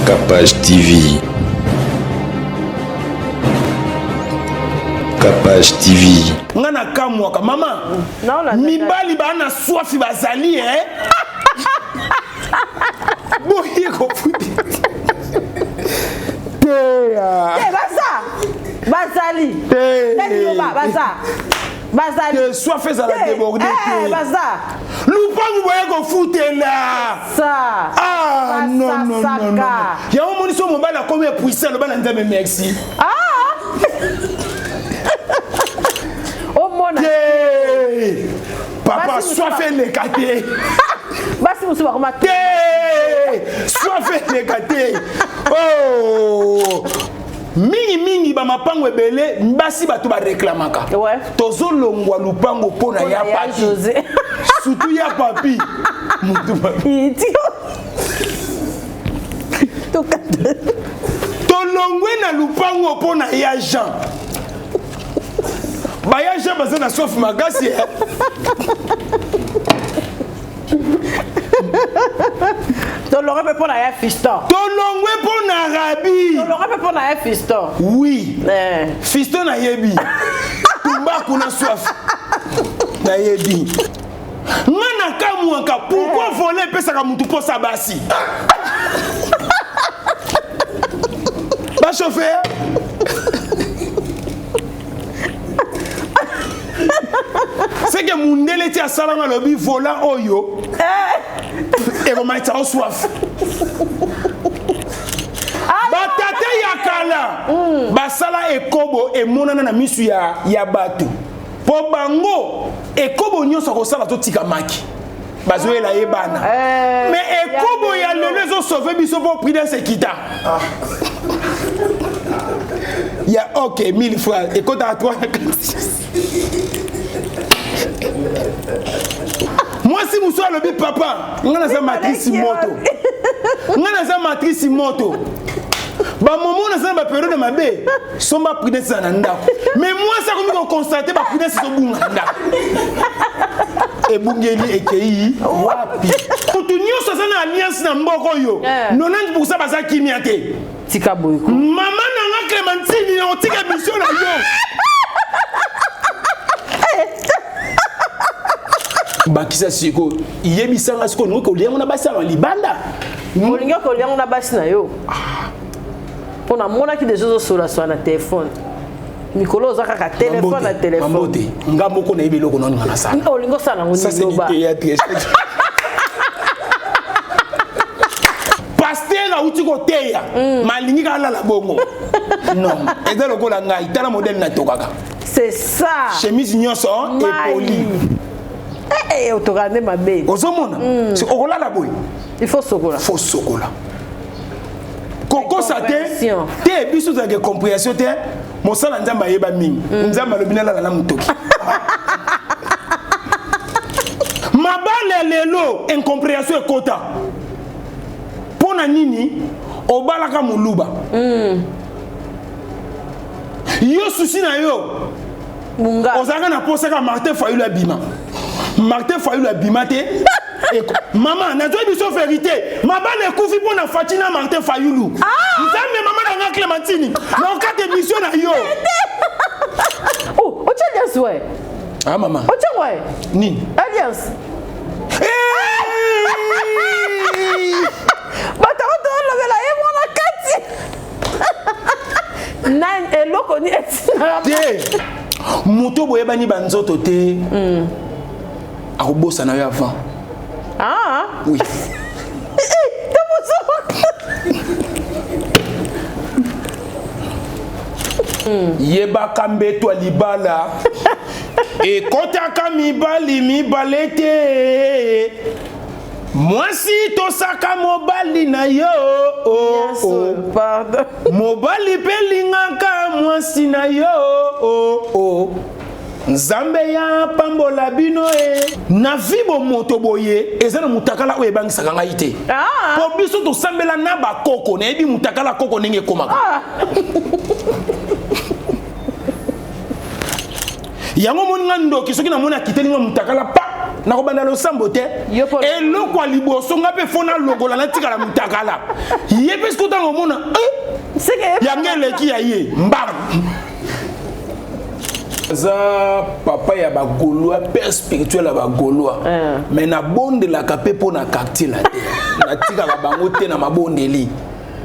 Capage TV. Capage TV. Nga na kamwaka mama. Mibali ba na soif bazali eh. Boye kofuti. Te. Te baza. Bazali. Te. Te baza. Bazali. Te soif ezala débordé te. Eh, baza. Lupangu boye kofutela. Sa. Ah non non non non. Yango omoni so mobali akomi epuise aloba na Nzambe merci. Ah. Omona. Te. Papa soif eleka te. Basi mosusu bakoma te. Soif eleka te. Oh. Mingi mingi ba mapango ebele basi bato ba reklamaka. Ouais. Tozolongwa lupango mpo na ya papi. Surtout ya papi. Mutu papi. Tolongwe na lupango mpo na ya Jean. Ba ya Jean baza na soif makasi. Eh? Tolongwe mpe mpo na ya fiston. Tolongwe mpo na rabi. Tolongwe mpe mpo na ya fiston. Oui. Eh. Fiston nayebi. Tumbaku na soif. Nayebi. Nga nakamwaka pourquoi eh. volet epesaka mutu mposa basi. Ba chauffeur. Seke mundele ti asalanga alobi volant oyo eh. ekomatisa o soif. Batata ya kala mm. basala ekobo emonana na misu ya, ya bato mpo bango ekobo nyonso akosala totika maki bazoyela ye bana eh, mais ekobo ya lelo ezosauve biso mpo prudence ekita ah. ya ok 1000 francs ekotaka 3 mwasi mosusu alobi papa ngai naza matrice moto ngai naza matrice moto bamomo naza na baperiode mabe somba prudence eza na ndako mais mwasi akomi kokonstate baprudence ezobunga na ndako ebungeli ekei wapi motu nyonso aza na alliance na mboka oyo 90 pourcent baza kimia te tika boye ko mama na nga Clémentine otika émission na yo bakisa sikoyo yebisanga sikoyo olingi kolia yango na basi ya libanda olingi kolia yango na basi na yo mpo namonaki deja ozosolaswa na telefone mikolo oza kaka telefone na telefone mbote nga moko nayebi eloko nani nga nasala olingi osala yango niloba pasteur auti koteya mm. malingi kaka alala bongo non eza lokola ngai tala modele natokaka c'est ça chemise nyonso epoli eh, eh, otokaka nde mabe ozomona mm. okolala boye il faut sokola faut sokola kokosa te te biso tozalaka comprehension te mosala nzambe ayeba mingi mm. nzambe alobi nalala na motoki mabala ya lelo incomprehension ekota mpo na nini obalaka moluba mm. yo susi na yo ozalaka na posa kaka martin fayulu abima martin fayulu abima te mama nazwi biso verité mabala ekufi mpo na faci na martin fayulu ah! nzambe mama na nga clémentine na okata émission na yo oh, otya alliance we ah mama otya we nini alliance bato yango tolobela ye mwana kati nani eloko nini etinaka te moto boyebani banzoto te mm. akobosana yo avant ah. oui mm. yebaka mbeto ya libala ekotaka mibali mibale te mwasi tosaka mobali na yo oh, oh. mobali mpe lingaka mwasi na yo oh, oh. Nzambe ya pambola bino e na vie bomoto boye eza na mutakala oyo ebangisaka ngai te ah. po biso tosambela na bakoko nayebi mutakala koko ndenge ekomaka ah. yango omoni nga ndoki soki namoni akiteli nga mutakala pa Nakobanda losambo te. Eloko ya liboso nga mpe fo nalongola, natikala mutakala. Ye mpe soki otanga omona eh, yango eleki ya ye mbangu. Aza papa ya bagaulois, père spirituel ya bagaulois, eh. Mais nabondelaka mpe mpo na quartier la te, natikaka bango te na mabondeli.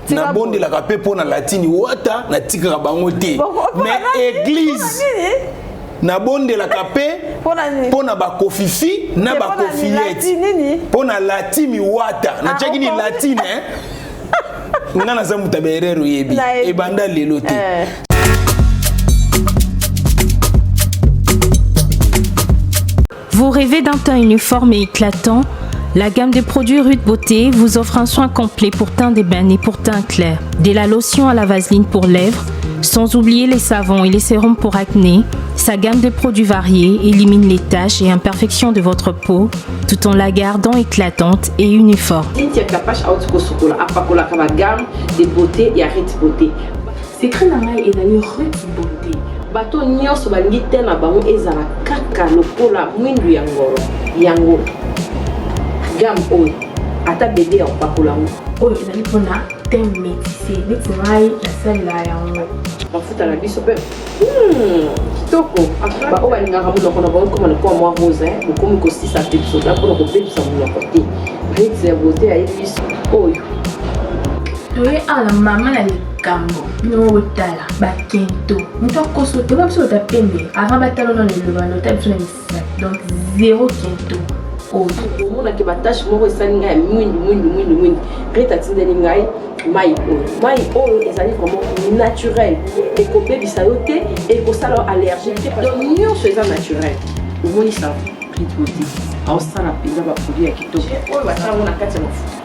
Nabondelaka mpe mpo na latini wata, natikaka bango te. Mais église, nabondelaka mpe mpo na bakofifi na bakofiyete, mpo na latimi wata. Natiaki ni latine, nga naza moto ya baerreur, oyebi, ebanda lelo te. Eh. Vous rêvez d'un teint uniforme et éclatant? La gamme de produits Ruth Beauté vous offre un soin complet pour teint d'ébène et pour teint clair. De la lotion à la vaseline pour lèvres, sans oublier les savons et les sérums pour acné, sa gamme de produits variés élimine les taches et imperfections de votre peau tout en la gardant éclatante et uniforme. Cynthia Kapash auti kosukola, apakolaka bagamme de beauté ya Ruth Beauté. Secret na ngai ezali Ruth Beauté. Bato nyonso balingi te na bango ezala kaka lokola mwindu ya ngolo. Yango gamme oyo, ata bebe ya kopakola yango. Oyo ezali mpona teint métissé neti ngai, nasalela yango. Mafuta na biso mpe kitoko. Baoyo balingaka monoko na bango ekoma lokola mwa rose, bokomi kosisa mpe bisoda mpona kobebisa monoko te. Ruth ya Beauté ayebi biso oyo. Toye awa na mama na likambo. Bino moko botala bakento, moto akoso te. Biso ota pembe avant batala nano eloba nota biso na misapi, donc zéro kento oyo. Omonaki batache moko esali ngai ya mwindu mwindu mwindu mwindu. Ruth atindeli ngai mai oyo. Mai oyo ezali vraiment naturel, ekobebisa yo te, ekosala yo allergie te, donc nyonso eza naturel. Omoni sa Ruth Beauté aosala mpenza baproduit ya kitoko oyo basala yango na kati ya mafuta.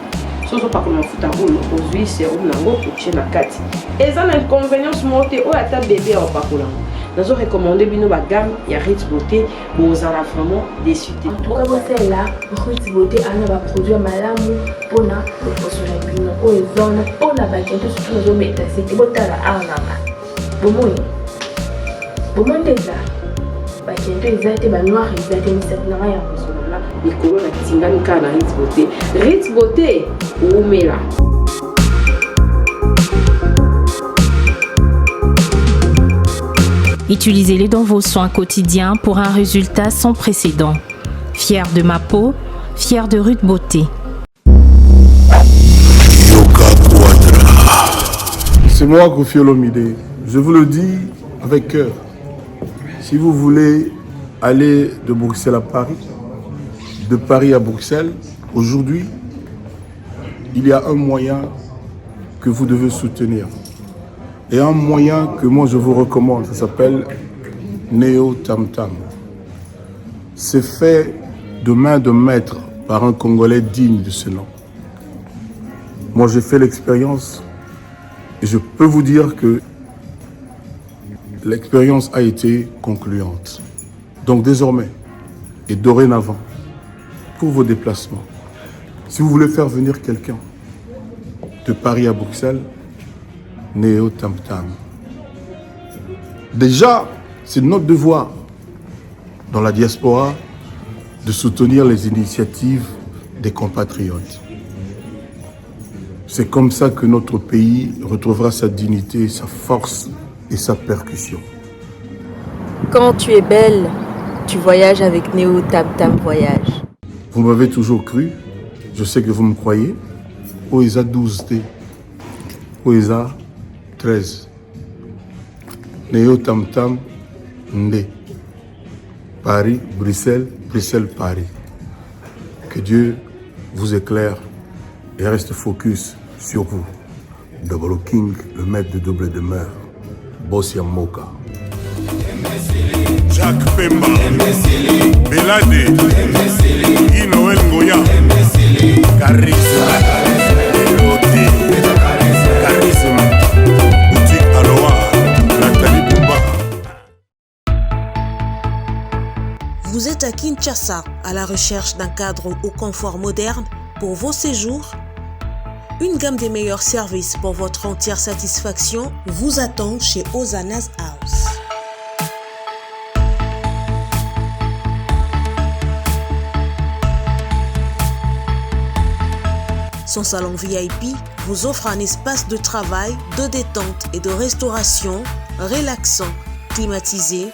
So ozopakola mafuta oyo, ozwi sérum nango, otie na kati, eza na inconvénience moko te. Oyo ata bebe ya kopakola yango. Nazo recommander bino bagamme ya Ruth Beauté, bozala vraiment déçu te. En tout cas, bosalela Ruth Beauté, ana baproduit ya malamu mpona loposo na bino. Oyo eza wana mpona bakento surtout. Nazobeta sete, botala awa nanga bomoi, bomoi nde eza bakento eza te, banoir eza te, misapi na ngai yango. Likolo natingami kaka na Ruth Beauté. Ruth Beauté, wumela. Utilisez-les dans vos soins quotidiens pour un résultat sans précédent. Fier de ma peau, fier de Ruth Beauté. Yoka Quadra. C'est moi, Koffi Olomide. Je vous le dis avec cœur. Si vous voulez aller de Bruxelles à Paris, de Paris à Bruxelles, aujourd'hui, il y a un moyen que vous devez soutenir. Et un moyen que moi je vous recommande, ça s'appelle Neo Tam Tam. C'est fait de main de maître par un Congolais digne de ce nom. Moi, j'ai fait l'expérience et je peux vous dire que l'expérience a été concluante. Donc désormais et dorénavant, pour vos déplacements, si vous voulez faire venir quelqu'un de Paris à Bruxelles, Néo Tam Tam. Déjà, c'est notre devoir dans la diaspora de soutenir les initiatives des compatriotes. C'est comme ça que notre pays retrouvera sa dignité, sa force et sa percussion. Quand tu es belle, tu voyages avec Néo Tam Tam Voyage. Vous m'avez toujours cru, je sais que vous me croyez. Oyo eza 12 te. Oyo eza 13. Néo Tam Tam Ndé. Paris, Bruxelles, Bruxelles, Paris. Que Dieu vous éclaire et reste focus sur vous. Double King, le maître de double demeure. Bossia Moka. Jacques Pemba, Belade, Guy Noël Ngoya, Charisme, Elote, Charisme, Boutique Aloha, Nathalie Bouba. Vous êtes à Kinshasa à la recherche d'un cadre au confort moderne pour vos séjours? Une gamme des meilleurs services pour votre entière satisfaction vous attend chez Ozana's House. Son salon VIP vous offre un espace de travail, de détente et de restauration relaxant, climatisé,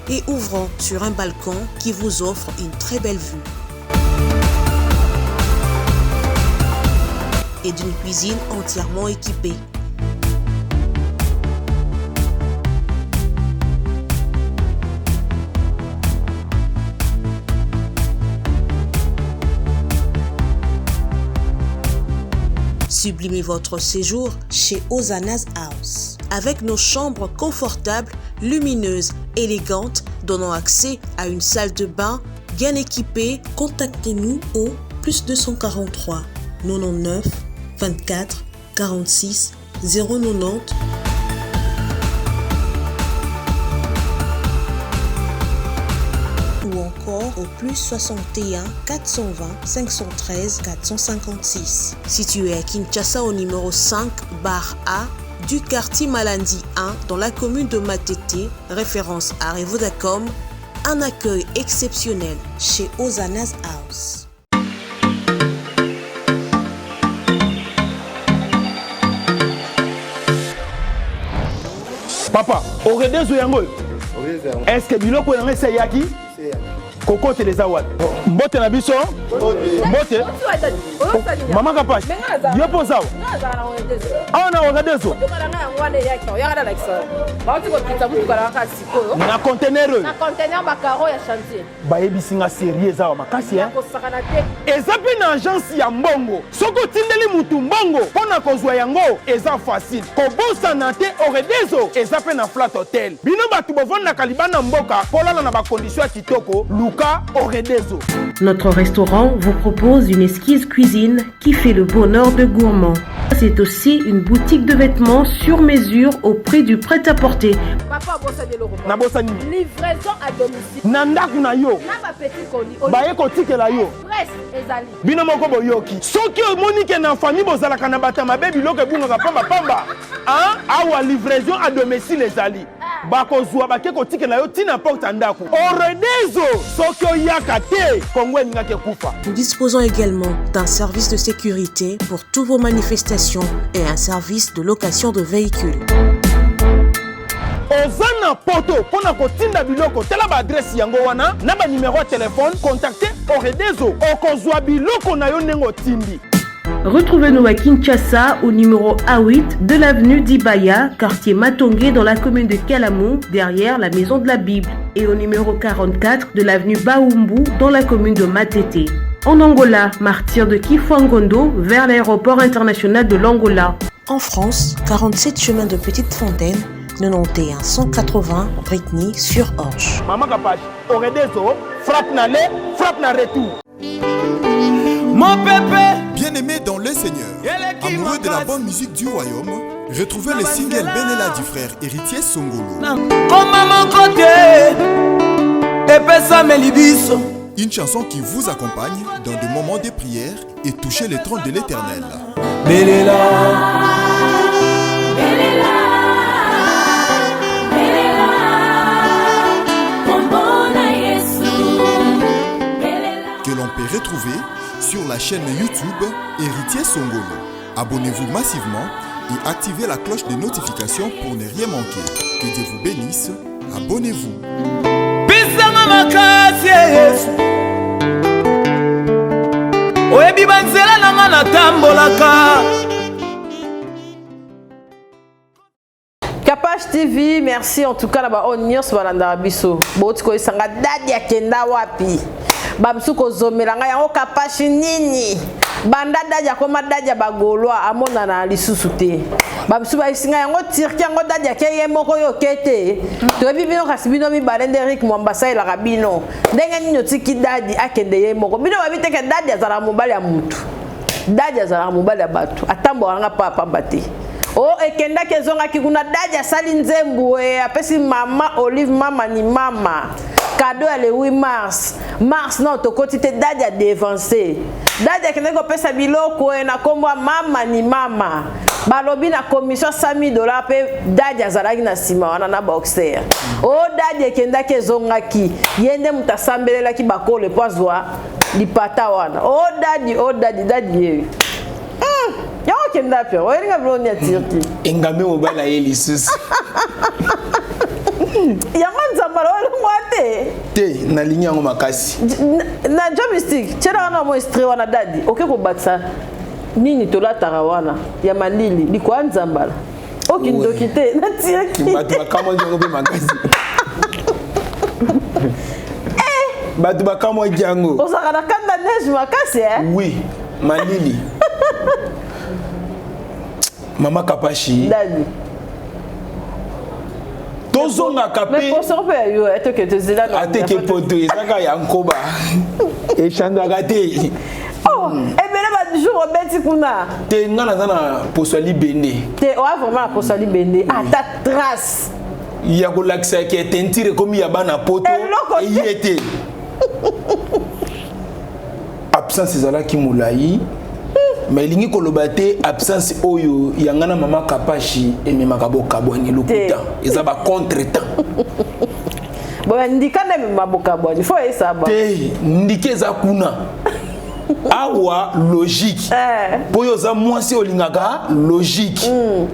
et ouvrant sur un balcon qui vous offre une très belle vue. Et d'une cuisine entièrement équipée. Sublimez votre séjour chez Ozana's House. Avec nos chambres confortables, lumineuses, élégantes, donnant accès à une salle de bain bien équipée, contactez-nous au plus 243 99 24 46 090 ou encore au plus 61 420 513 456. Situé à Kinshasa au numéro 5 bar A du quartier Malandi 1 dans la commune de Matete, référence à Revodacom, un accueil exceptionnel chez Ozana's House. Papa, oredezo yango oyo est-ce que biloko yango esi eyaki kokotela eza wapi mbote na biso mbote mama kapash yo mpo ozawa awa na oredezo na contener oyo Bayebisi nga serie eza awa makasi hein. Nakosakana te. Eza pe na agence ya mbongo soki otindeli mutu mbongo pona kozua yango eza facile kobosana te oredezo eza pe na flat hotel bino batu bovandaka libanda mboka polala na ba condition ya kitoko luka oredezo. Notre restaurant vous propose une esquisse cuisine qui fait le bonheur de gourmands. C'est aussi une boutique de vêtements sur mesure au prix du prêt-à-porter. Papa obosani eloko moko. Nabosani nini? Livraison à domicile. Na ndako na yo. Na ba petits colis. Baye kotikela yo. Express ezali. Bino moko boyoki. Soki omoni ke na famille bozalaka na bato ya mabe biloko ebungaka pamba pamba. Hein? Awa livraison à domicile ezali. Bakozua bake kotikela yo ti na porte ya ndako. Oredezo soki oyaka te Congo elingaki ekufa. Nous disposons également d'un service de sécurité pour toutes vos manifestations et un service de location de véhicules. Oza na poto mpo na kotinda biloko tala ba adresse yango wana na ba numero ya telefone contacte Oredezo okozua biloko na yo ndenge otindi. Retrouvez-nous à Kinshasa au numéro A8 de l'avenue d'Ibaya, quartier Matongué dans la commune de Kalamu, derrière la maison de la Bible, et au numéro 44 de l'avenue Baumbu dans la commune de Matete. En Angola, martyr de Kifuangondo vers l'aéroport international de l'Angola. En France, 47 chemin de Petite Fontaine, 91 180 Britney sur Orge. Maman Kapash, Oredezo, frappe na aller, frappe na retour. Mon pépé Bien-aimé dans le Seigneur, amoureux de la bonne musique du royaume, retrouvez le single Belela du frère héritier Songolo. Une chanson qui vous accompagne dans des moments de prière et toucher le trône de l'éternel. Que l'on peut retrouver sur la chaîne YouTube Héritier Songolo. Abonnez-vous massivement et activez la cloche de notification pour ne rien manquer. Que Dieu vous bénisse. Abonnez-vous. oyebi banzela na nga natambolaka Kapash TV, merci en tout cas na ba oyo nyonso balandaka biso. Boti koyesanga dadi akenda wapi? Ba mosusu kozomela ngai yango Kapash nini? Banda dadi akoma dadi ya ba Gaulois amonana lisusu te. Ba mosusu bayebisi ngai yango Turquie yango dadi ake ye moko yo oke te. Toyebi bino kasi bino mibale nde Eric Mwamba asalelaka bino. Ndenge nini otiki dadi akende ye moko? Bino babi te ke dadi azalaka mobali ya mutu. Dadi azalaka mobali ya bato, atambolaka nga pamba pamba te. O oh, ekendaki ezongaki kuna dadi asali nzembo e apesi mama Olive mama ni mama cadeau ya le 8 mars mars non tokoti te dadi a devance dadi akendaki kopesa biloko e na nkombo ya mama ni mama balobi na commission 100 dollars mpe dadi azalaki na nsima wana na boxer o oh, dadi ekendaki ezongaki ye nde moto asambelelaki bakolo mpo azwa lipata wana o oh, dadi o oh, dadi dadi ye hmm, yango okenda wapi oyelinga biloko ni ya turki engambe mobali aye lisusu yango nzambala olongwa te te nalingi yango makasi na jo mystique tyela wana mwa estre wana dadi oke kobakisa nini tolataka wana ya malili likoya nzambala okindoki te natiaki bato bakamwaki yango mpe makasi eh! bato bakamwaki yango ozalaka na kanda neige makasi eh? oui malili mama kapashi dadi tozongaka mpe ateke poto ezaka ya nkoba echangeaka te oh, ebele bajour obeti kuna te nga naza na poso ya libende te oa vraiment na poso ya libende ata trace ya kolakisa ke tentire ekomi ya bana poto eye te absence ezalaki molai mais elingi koloba te absence oyo ya ngai na mama kapashi ememaka bokabwani lokuta eza ba contre temps boya ndika nde emema bokabwani fo esaba te ndika eza kuna awa logique eh. mpo yo oza mwasi olingaka logique mm.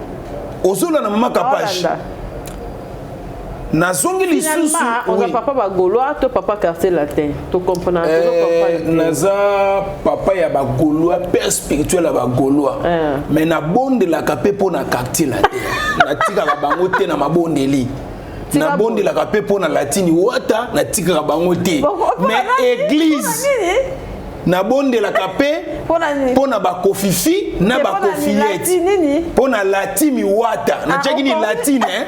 ozolanda mama kapashi nazongi lisusu oza papa ba gaulois to papa quartier latin to comprendre eh, naza papa ya ba gaulois père spirituel ya ba gaulois eh. mais nabondelaka mpe mpo na quartier latin natikaka bango te na mabondeli nabondelaka mpe mpo na latini wata natikaka bango te mais église nabondelaka mpe mpo na bakofifi na bakofiyete mpo na latimi wata ah, natiaki ni latine eh?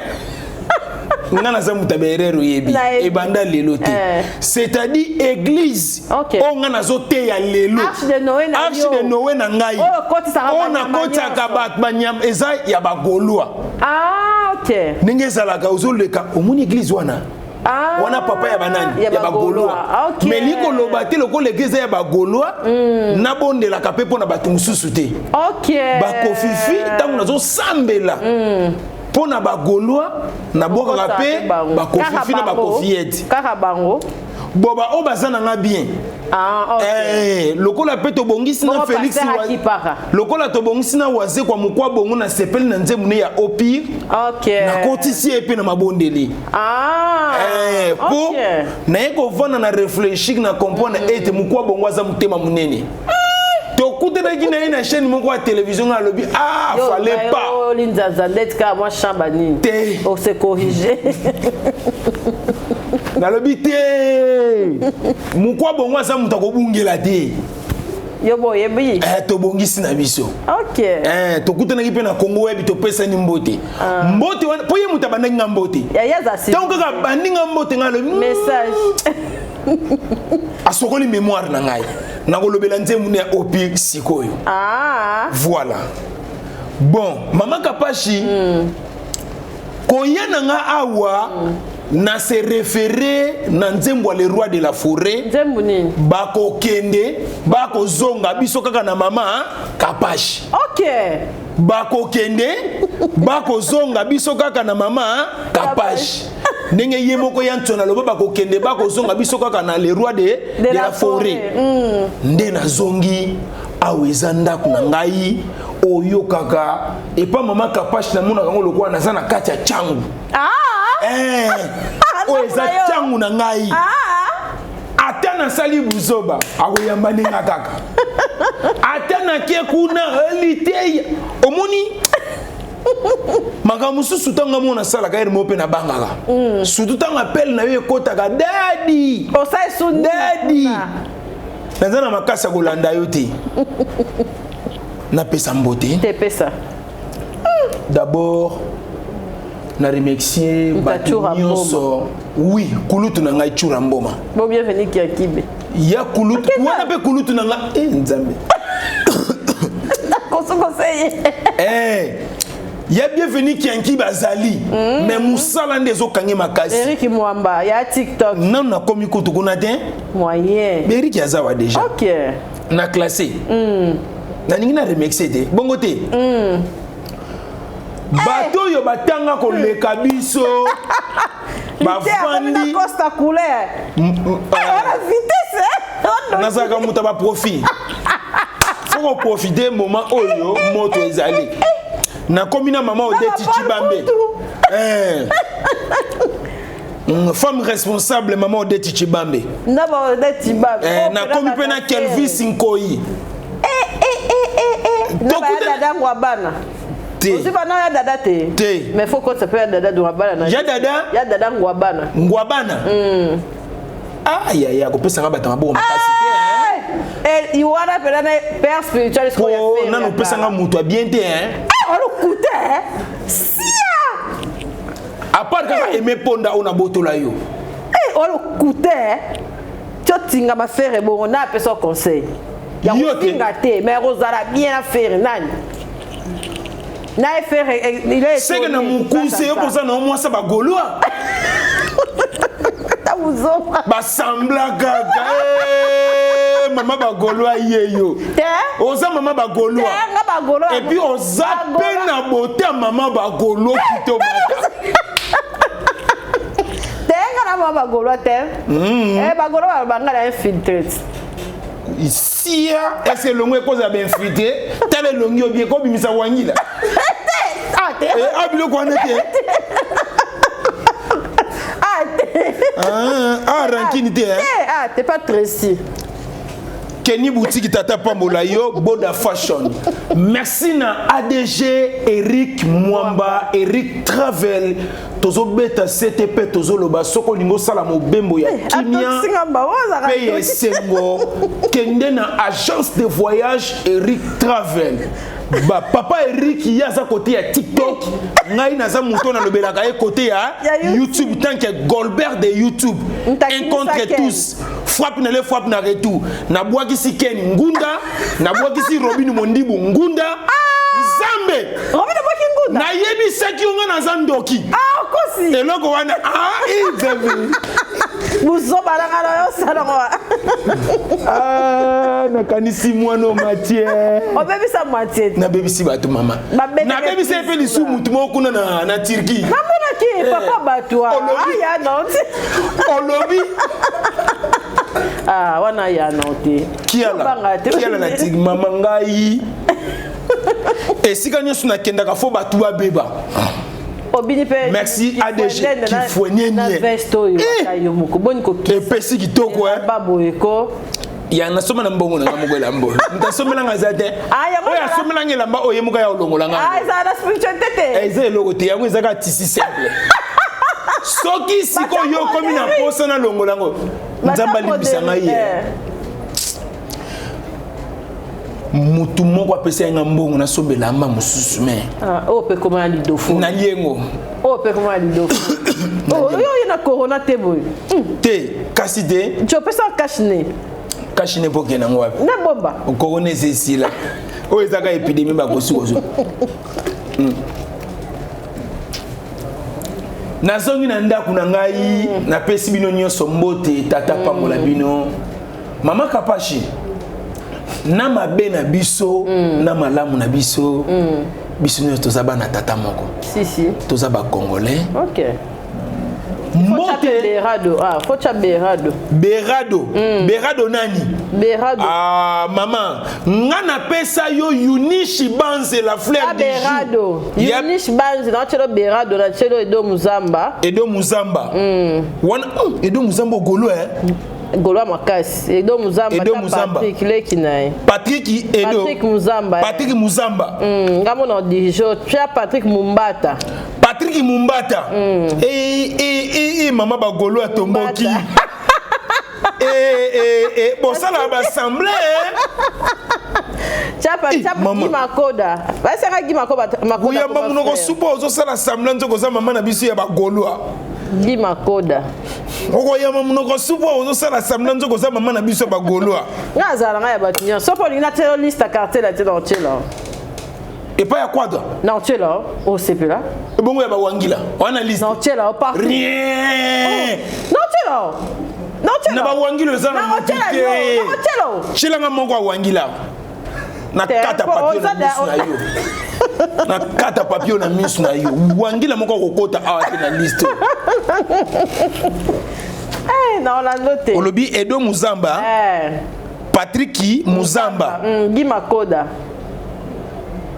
nga naza moto ya baerreur oyebi ebanda lelo te eh. c'est-à-dire église oyo nga nazoteya lelo arche de noé na ngai oyo nakotisaka bato banyama eza ya bagaulois ah, ndenge ezalaka ozoleka omoni église wana Ah, wana papa ya banani ya bagaulois ah, okay. mais elingi koloba te lokola eglise ya bagaulois mm. nabondelaka mpe mpo na bato mosusu te okay. bakofifi ntango nazosambela mm. mpo na bagaulois nabwakaka mpe bakofifi na bakofiyete kaka bango bo baoyo baza na nga bien Ah, okay. eh, lokola mpe tobongisi na Felix lokola tobongisi na Wazekwa mokwa bongo na sepeli na nzembo ne ya opire okay. nakotisi ye mpe na mabondeli ah, eh, po okay. naye kovanda na réfléchir na comprendre mm. ete mokwa bongo aza motema monene ah. tokutanaki na ye na chaîne moko ya télévision nga alobi ah fallait pas linzaza ndeti kaka mwa chambre nini te ose corriger nalobi te mokwa bongo aza moto akobungela te yo boyebi eh, tobongisi na biso okay. eh, tokutanaki mpe na kongo webi topesani mbote ah. mbote wana mpo ye moto abandaki nga mbote ntango kaka abandi nga mbote ngai alobi message asokoli mémoire na ngai nakolobela nzembo ne ya opi sikoyo ah. voilà bon mama kapashi mm. koya na nga awa mm. na se référé na nzembo ya le roi de la forêt nzembo nini bakokende bakozonga biso kaka na mama kapashi ok bakokende bakozonga biso kaka na mama kapashi ndenge ye moko ya nsona aloba bakokende bakozonga biso kaka na le roi de, de, de la, la forêt, forêt. Mm. nde nazongi awa eza ndako na ngai oyokaka epa mama kapashi namonaka yango lokola naza na kati ya cangu ah! eh, oyo eza cangu na ngai ah! ata nasali buzoba akoyamba ndenge kaka ata nake kuna liteya omoni makambo mosusu ntango nga mona asalaka ere moko mpe nabangaka mm. surtout ntango apele na yo ekotaka dadi dadi naza na makasi ya kolanda yo te napesa mbote te pesa d'abord na remercier bato nyonso oui kulutu na ngai chura mboma bo bienvenue kiakibe ya kulutu wana mpe kulutu na ngai eh, nzambe kosokoseye eh, Ya Bienvenu Kianki bazali. Mais musala nde ezokange makasi. Eric Mwamba ya TikTok. Nanu nakomi kutu kuna te. Moyen. Eric aza wa déjà. OK. Na classé. Nalingi na remercier te. Bongo te. Bato oyo batanga koleka biso. Bavandi Costa couleur. Wana vitesse. Nazalaka moto ya baprofit. Faut koprofite moment oyo moto ezali. Nakomi na mama Odette Chibambe. Eh. Femme responsable mama Odette Chibambe. Na ba Odette Chibambe. Eh, nakomi mpe na Kelvis Nkoyi. Na ba dada Ngwabana. Te. Ozwi bana ya dada te. Te. Mais faut kotisa mpe ya dada Ngwabana na. Ya dada? Ya dada Ngwabana. Ngwabana. Ah ya ya kopesanga bato maboko makasi te. Eh, wana pena na père spirituel sikoyo ya ferre. Nanu opesanga moto ya bien te hein. Eh, olokuta hein. Sia. À part kaka aimé ponda oyo nabotola yo. Eh, olokuta hein. Tiotingama ferre bongo na apesa conseil. Ya kofinga te, mais kozala bien na ferre nani? Na ye ferre il est seke na mokuse yo koza na mwasa ba gaulois. Basambla kaka mama ba gaulois ye yo. Oza mama ba gaulois. Et puis oza pe na beauté mama ba gaulois kito mata. Te nga na mama ba gaulois te. Eh ba gaulois ba nga na infiltré. Sia est-ce que longo ekozala ba infiltré? Tala elongi obi ekobimisa wangila. Ah te. Eh biloko wana te. Ah te. Ah rankine te hein. Ah t'es pas précis. Kenny Boutique Tata Pambola yo Boda Fashion. Merci na ADG Eric Mwamba, Eric Travel. Tozo beta CTP tozo loba soko lingo sala mobembo ya kimia. Pe ya esengo kende na agence de voyage Eric Travel. Ba papa Eric yaza côté ya TikTok, ngai naza moto na lobelaka ye côté ya YouTube tant que Goldberg de YouTube. Un contre tous. Frappe na le frappe na retour. Na bwakisi Ken Ngunda, na bwakisi Robin Mondibu Ngunda. Nzambe. Robin bwaki Ngunda. Na yebisaki yo nga naza ndoki. Ah okosi. Eloko wana ah izebi. Buzoba na nga yo sala ko. Ah nakanisi mwana Mathieu. Obebisa Mathieu. Na bebisi bato mama. Na bebisi pe lisu mutu moko kuna na Turquie. Namonaki papa bato. Ah ya non. Olobi. Ah wana ya non te. Kiala. Kiala na Turquie mama ngai. Esika nyonso nakendaka fo bato babeba. Obini pe merci ADG kifuenye na veste oyo yo moko boni ko epesi kitoko eh ba boye ko ya nasomba na mbongo na nga moko elamba oyo moto asombelanga aza te oyo asombelanga elamba oyo ye moko ya olongola nga ah eza na spiritualité te eza eloko te yango ezaka tisi simple soki sikoyo yo okomi na posa nalongola yango nzambe alimbisa ngai ye mutu moko apesa nga mbongo nasomba elamba mosusu me oyo mpe koma ya lidofo nalie yango oyo mpe koma ya lidofo oyo oye na corona te boye te kasi te ti opesa cash-nez cash-nez mpo okende yango wapi na bomba corona eza esila oyo ezaka épidémie bakosi kozwa nazongi na ndako na ngai napesi bino nyonso mbote tata pambola bino mama Kapashi na mabe na biso na malamu na biso biso nyonso toza bana tata moko si si toza ba congolais OK mbote Berado ah faut cha Berado Berado Berado nani Berado ah maman nga na pesa yo Yunishi Banze la fleur ah, du jour Berado Yunishi Banze na chelo Berado na chelo Edo Muzamba Edo Muzamba wana Edo Muzamba golo hein Golo makasi Edo Muzamba Edo Muzamba Patrick leki naye Patrick Edo Patrick Muzamba Patrick Muzamba ngamo na dirige Pierre Patrick Mumbata Patrick Mumbata eh eh eh mama ba golo atomboki eh eh eh bon ça la ba assemblée Chapa chapa Gimakoda basaka Gimakoda makoda Uyamba munoko supo ozo sala assemblée nzoko za mama na biso ya ba golo Gimakoda okoyamba munoko supo ozo sala assemblée nzoko za mama na biso ya ba golo nga azala nga ya bato nyonso sopo olingi na tielo liste ya quartier la te na otielo. Epai ya Quadra. Na otiela osepela. Ebongo ya bawangila wana liste. Na otiela partout. Rien. Na otiela. Na otiela. Na bawangila eza na motu te. Na otiela. Tielanga moko ya wangila. Na kata papier na misu na yo. Na kata papier na misu na yo. Wangila moko akokota awa te na liste. Eh, na Orlando te. Olobi Edo Muzamba. Eh. Patrick Muzamba. Guy Makoda.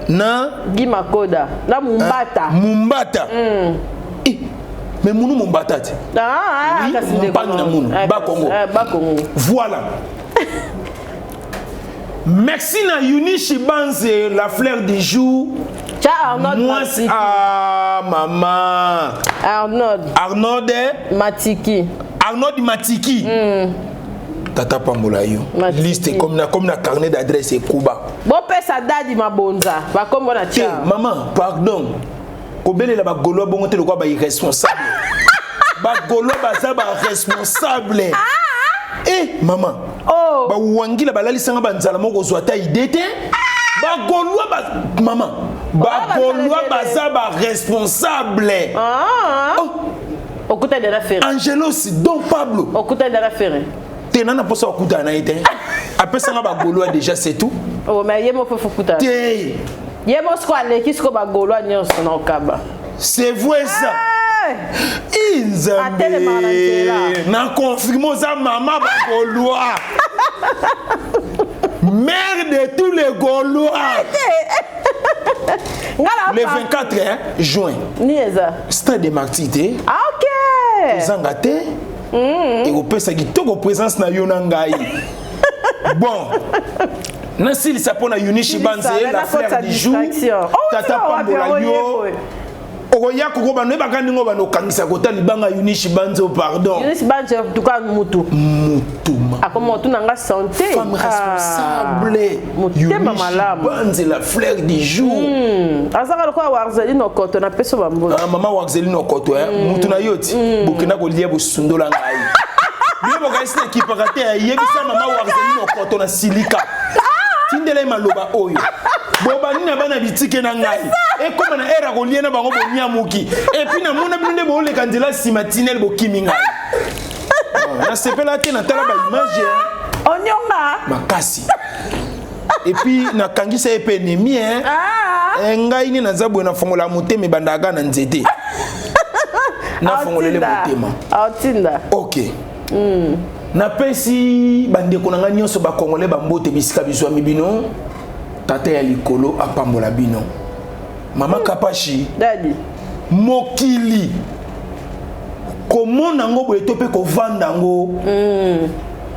Na Guy Makoda. Na Mumbata. Mumbata. Eh, mais munu Mumbata te. Ah, oui, kasi ndeko. Mpangi na munu. Ba Congo. Ba Congo. Voilà. Merci na Yunishi Banze, la fleur du jour. Tia Arnold Moi, Matiki. ah, maman. Arnold. Arnold Matiki. Arnold Matiki. Tata pambola yo. Liste comme na comme na carnet d'adresse ekuba. Bopesa dadi mabonza. Bakombo na Te, tia. maman, pardon. Kobelela ba gaulois bongo te lokwa ba irresponsable. Ba gaulois baza ba responsable. Eh, maman. Oh. Ba wangila balalisanga ba nzala moko kozwa ata idée te. Ba gaulois ba maman. Ba gaulois baza ba responsable. Ah. Oh. Okuta de la ferre. Angelos Don Pablo. Okuta de la ferre. Te nana posa okuta na ye te. Apesanga ba gaulois déjà c'est tout. Oh, mais ye moko faut kuta. Te. Ye moko siko aleki siko ba gaulois nyonso na okaba. C'est vrai ça. Nzambe. Atelemaka na nzela. Na confirme oza mama ba gaulois. Mère de tous les Gaulois. Le 24 hein, juin. Ni eza. Stade de Martyrs te. Ah, ok. Ozanga te. Ekopesa kitoko présence na yo na ngai. Bon. Nasilisa mpo na Yunishi Banze, la fleur du jour. Tata pambola yo. Okoya kokoba noyebaka ndenge oyo banokangisa kota libanga Yunishi Banze, pardon. Yunishi Banze en tout cas mutu. Mutu. Akoma otuna nga santé. Femme responsable. Motema malamu. Banze la fleur du jour. Azaka lokola Warzeline Okoto na peso bambola. Ah, mama Warzeline Okoto hein. Mutu na yo ti. Bokenda kolia bosundola ngai. Bino bokanisi na ekipaka te, yebisa mama Warzeline Okoto na silika. Tindela ye maloba oyo. Bobandi na bana bitike na ngai. Ekoma na era kolia na bango bonyamuki. Et puis na mona bino nde boleka nzela nsima tinel bokimi ngai. Nasepela te natala ba image. Onyonga. Makasi. Et puis nakangisa ye mpe ennemi hein. Ah. Ngai nde naza boye nafongola motema ebandaka na nzete. Nafongolele motema. Atinda. Ok. Napesi bandeko na ngai nyonso ba Congolais ba mbote bisika bizwami bino. Tata ya likolo apambola bino. Mama Kapashi. Daddy. Mokili. Komona ngo boye to pe kovanda ngo.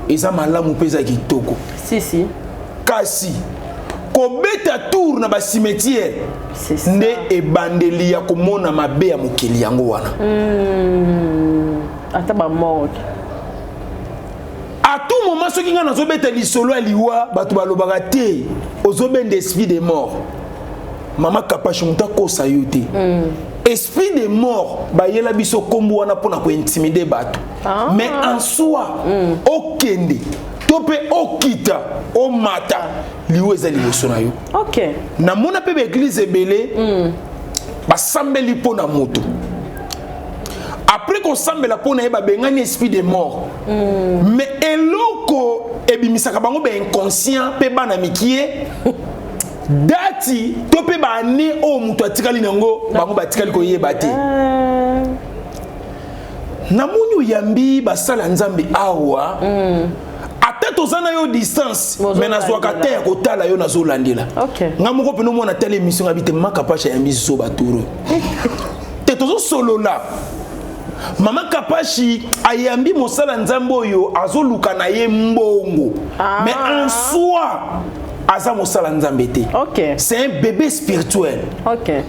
Eza malamu pe eza kitoko. Si si. Kasi kobeta tour na ba cimetière nde ebandeli ya komona mabe ya mokili yango wana. Ata ba morgue. À tout moment soki nga nazobeta lisolo ya liwa bato balobaka te ozobenda esprit de mort. Mama Kapashi moto akosa yo te. Esprit de mort bayela biso kombo wana mpona kointimider bato. Mais en soi okende to mpe okita omata liwa eza liboso na yo. Ok. Namona mpe ba église ebele basambeli mpo na moto. Après kosambela mpo na ye babengani esprit de mort. Mais eloko ebimisaka bango ba inconscient mpe bana mikie dati to mpe ba année oyo moto atikali nango bango batikali koyeba te. Namoni oyambi basala nzambe awa. Ata toza na yo distance, mais nazwaka te ya kotala yo nazolandela. Nga moko mpe nomona tala émission nga bite Mama Kapashi ayambi zoba toro. Te tozosolola. Mama Kapashi ayambi mosala nzambe oyo azoluka na ye mbongo. Mais en soi aza mosala nzambe te. C'est un bébé spirituel.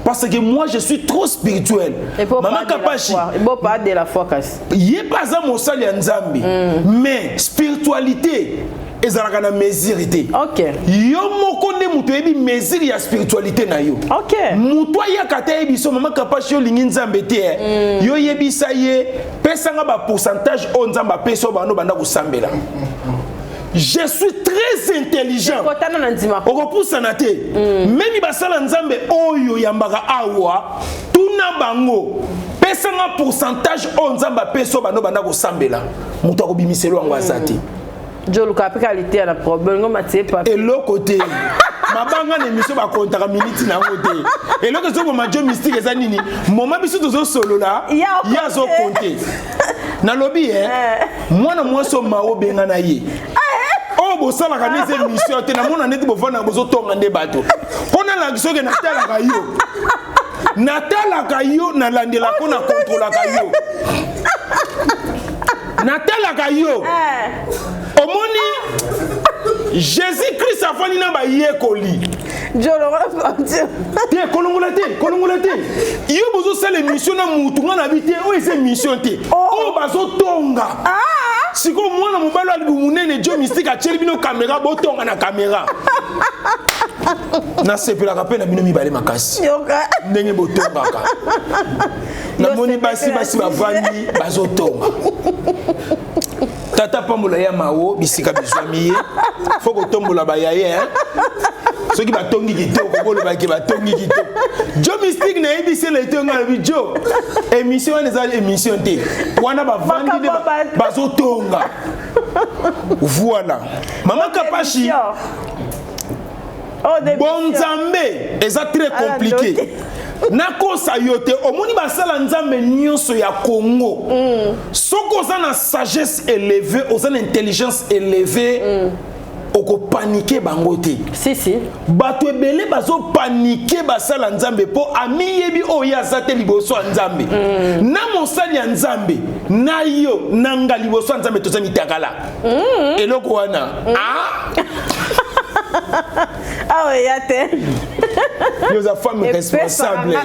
Parce que moi je suis trop spirituel. Mama Kapashi pas de la foi kasi. Ye pa aza mosali ya nzambe. Mais spiritualité ezalaka na mesure te. Yo moko nde moto oyebi mesure ya spiritualité na yo. Moto ayaka te ayebi so Mama Kapashi yo olingi nzambe te. Yo yebisa ye pesanga ba pourcentage oyo nzambe apesi oyo bando banda kosambela. Je suis très intelligent. Okopusana te. Meme basala Nzambe oyo yambaka awa, tuna bango. Pesanga pourcentage oyo Nzambe apesi oyo bando banda kosambela. Moto akobimiselo yango aza te. Joluka pe qualité na problème ngo matie pa. Eloko te. Mabanga na émission bakontaka minute na yango te. Eloko ezoboma Joe Mystique eza nini? Moma biso tozosolola, ye azokonte. Nalobi eh, mwana mwasi oyo mawa obenga na ye. Oyo bosalaka nde eza émission te, namona neti bovanda bozotonga nde bato. Mpo nalakisa oke natalaka yo. Natalaka yo, nalandelaka yo, nakontrolaka yo. Natalaka yo. Omoni Jésus Christ afandi na bayekoli. Te kolongola te, kolongola te. Yo bozosala émission na mutu nga na bi te, oyo eza émission te. Oyo bazotonga. Sikoyo mwana mobali oyo alibu munene Joe Mystique atieli bino kamera, botonga na kamera. Nasepelaka mpe na bino mibale makasi. Ndenge botongaka. Namoni basi basi bavandi bazotonga. Tata pambola ya mawo bisika bizwami ye. Faut kotombola ba yaye hein. Soki batongi kitoko bolobaki batongi kitoko. Joe Mystique nayebisi ye na nga nalobi Joe, émission wana eza émission te. Wana bavandi nde bazotonga. Voilà. Mama Kapashi, bon Nzambe eza très compliqué. Nakosa yo te, omoni basala Nzambe nyonso ya Congo. Soki oza na sagesse élevée, oza na intelligence élevée, okopanike bango te. Si si. Bato ebele bazopanike basala Nzambe po amiyebi oyo ye aza te liboso ya Nzambe. Na mosali ya Nzambe, na yo, na nga liboso ya Nzambe toza mitakala. Eloko wana. Ah! Ah ouais, ya te. Yo za femme responsable.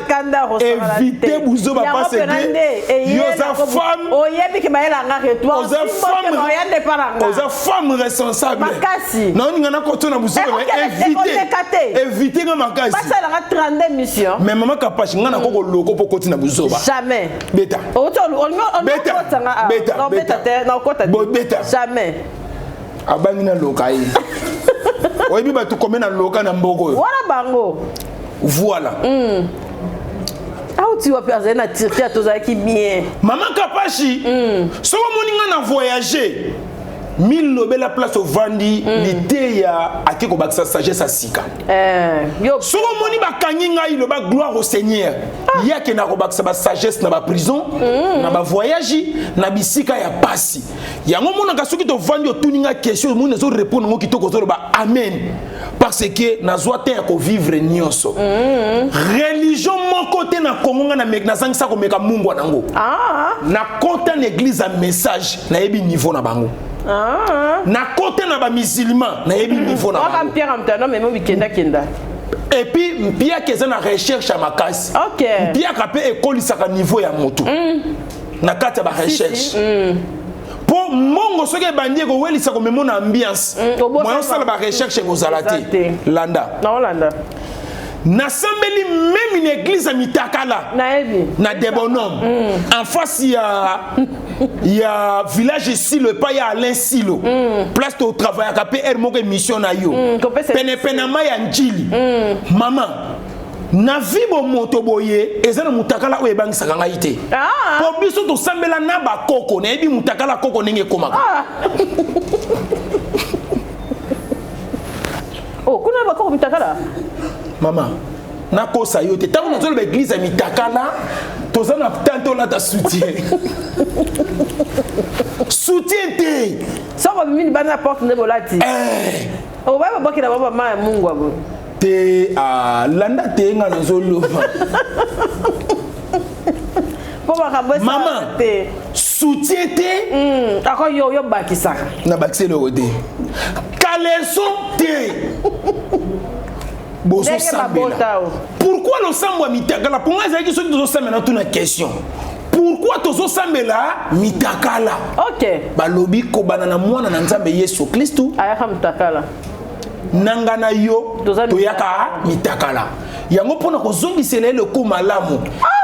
Évitez buzo ba parce que yo za femme. Oyebi ke bayela nga retour. Oza femme. Oza femme responsable. Makasi. Na oninga na koto na buzo ba éviter. Éviter nga makasi. Basala nga 32 missions. Mais maman Kapashi nga na koko loko po koti na buzo ba. Jamais. Beta. Oto Beta. Beta. Beta te na kota. Bo beta. Jamais. Abangi na loka ye. Oyebi bato combien na loka na mboko oyo? Wana bango. Voilà. Auti wapi azali na Turquie tozalaki bien. Maman Kapashi, soki omoni nga na voyager, milobela place ovandi, liteya ake kobakisa sagesse ya sika. Soki omoni bakangi ngai, loba gloire au Seigneur. Ye akenda kobakisa ba sagesse na ba prison, na ba voyage, na bisika ya pasi. Yango monaka soki tovandi otuni nga question, omoni nazo répondre ngo kitoko, ozoloba amen. Parce que nazwa te ya kovivre nyonso. Religion moko te na Congo nga nazangisa komeka mungwa nango. Nakota na église ya message, nayebi niveau na bango. Nakota na ba musulman, nayebi niveau na Waka bango. Pierre Mtano, mais mo bikenda kenda. Et puis mpiaka eza na recherche ya makasi. Mpiaka pe ekolisaka niveau ya motu. Na kati ya ba recherche. Po mbongo soki ebandi ekowelisa komemo na ambiance. Moyen osala ba recherche ekozala te. Landa. Naolanda. Nasambeli même une église ya mitakala. Nayebi. Na Debonhomme. En face ya village Silo epai ya Alain Silo. Place to travaillaka pe R moko émission na yo. Pene pene na mai ya Njili. Maman, na vie bomoto boye eza na mutakala oyo ebangisaka ngai te. Po biso tosambela na bakoko, nayebi mutakala koko ndenge ekomaka. Oh, kuna bakoko mitakala? Mama, nakosa yo te. Tango nazoloba église ya mitakala, toza na tante olata soutien. Soutien te. Soko bimini bana na porte nde bolati. Oh, ba babakela ba mama ya Mungu abo. Te, ah, landa te nga nazoloba. Po makambo esala Maman, te. soutien te. Ako yo, yo bakisaka. Na bakiseli oyo te. Caleçon te. Bozo Ndenge sambela. babota o. Pourquoi losambo ya mitakala? Pour nga ezalaki soki tozosambela tuna question. Pourquoi tozosambela mitakala? Balobi kobana na mwana na Nzambe Yesu Kristu. Ayaka mitakala. Nanga na yo toyaka mitakala. Yango mpona kozongisela eloko malamu,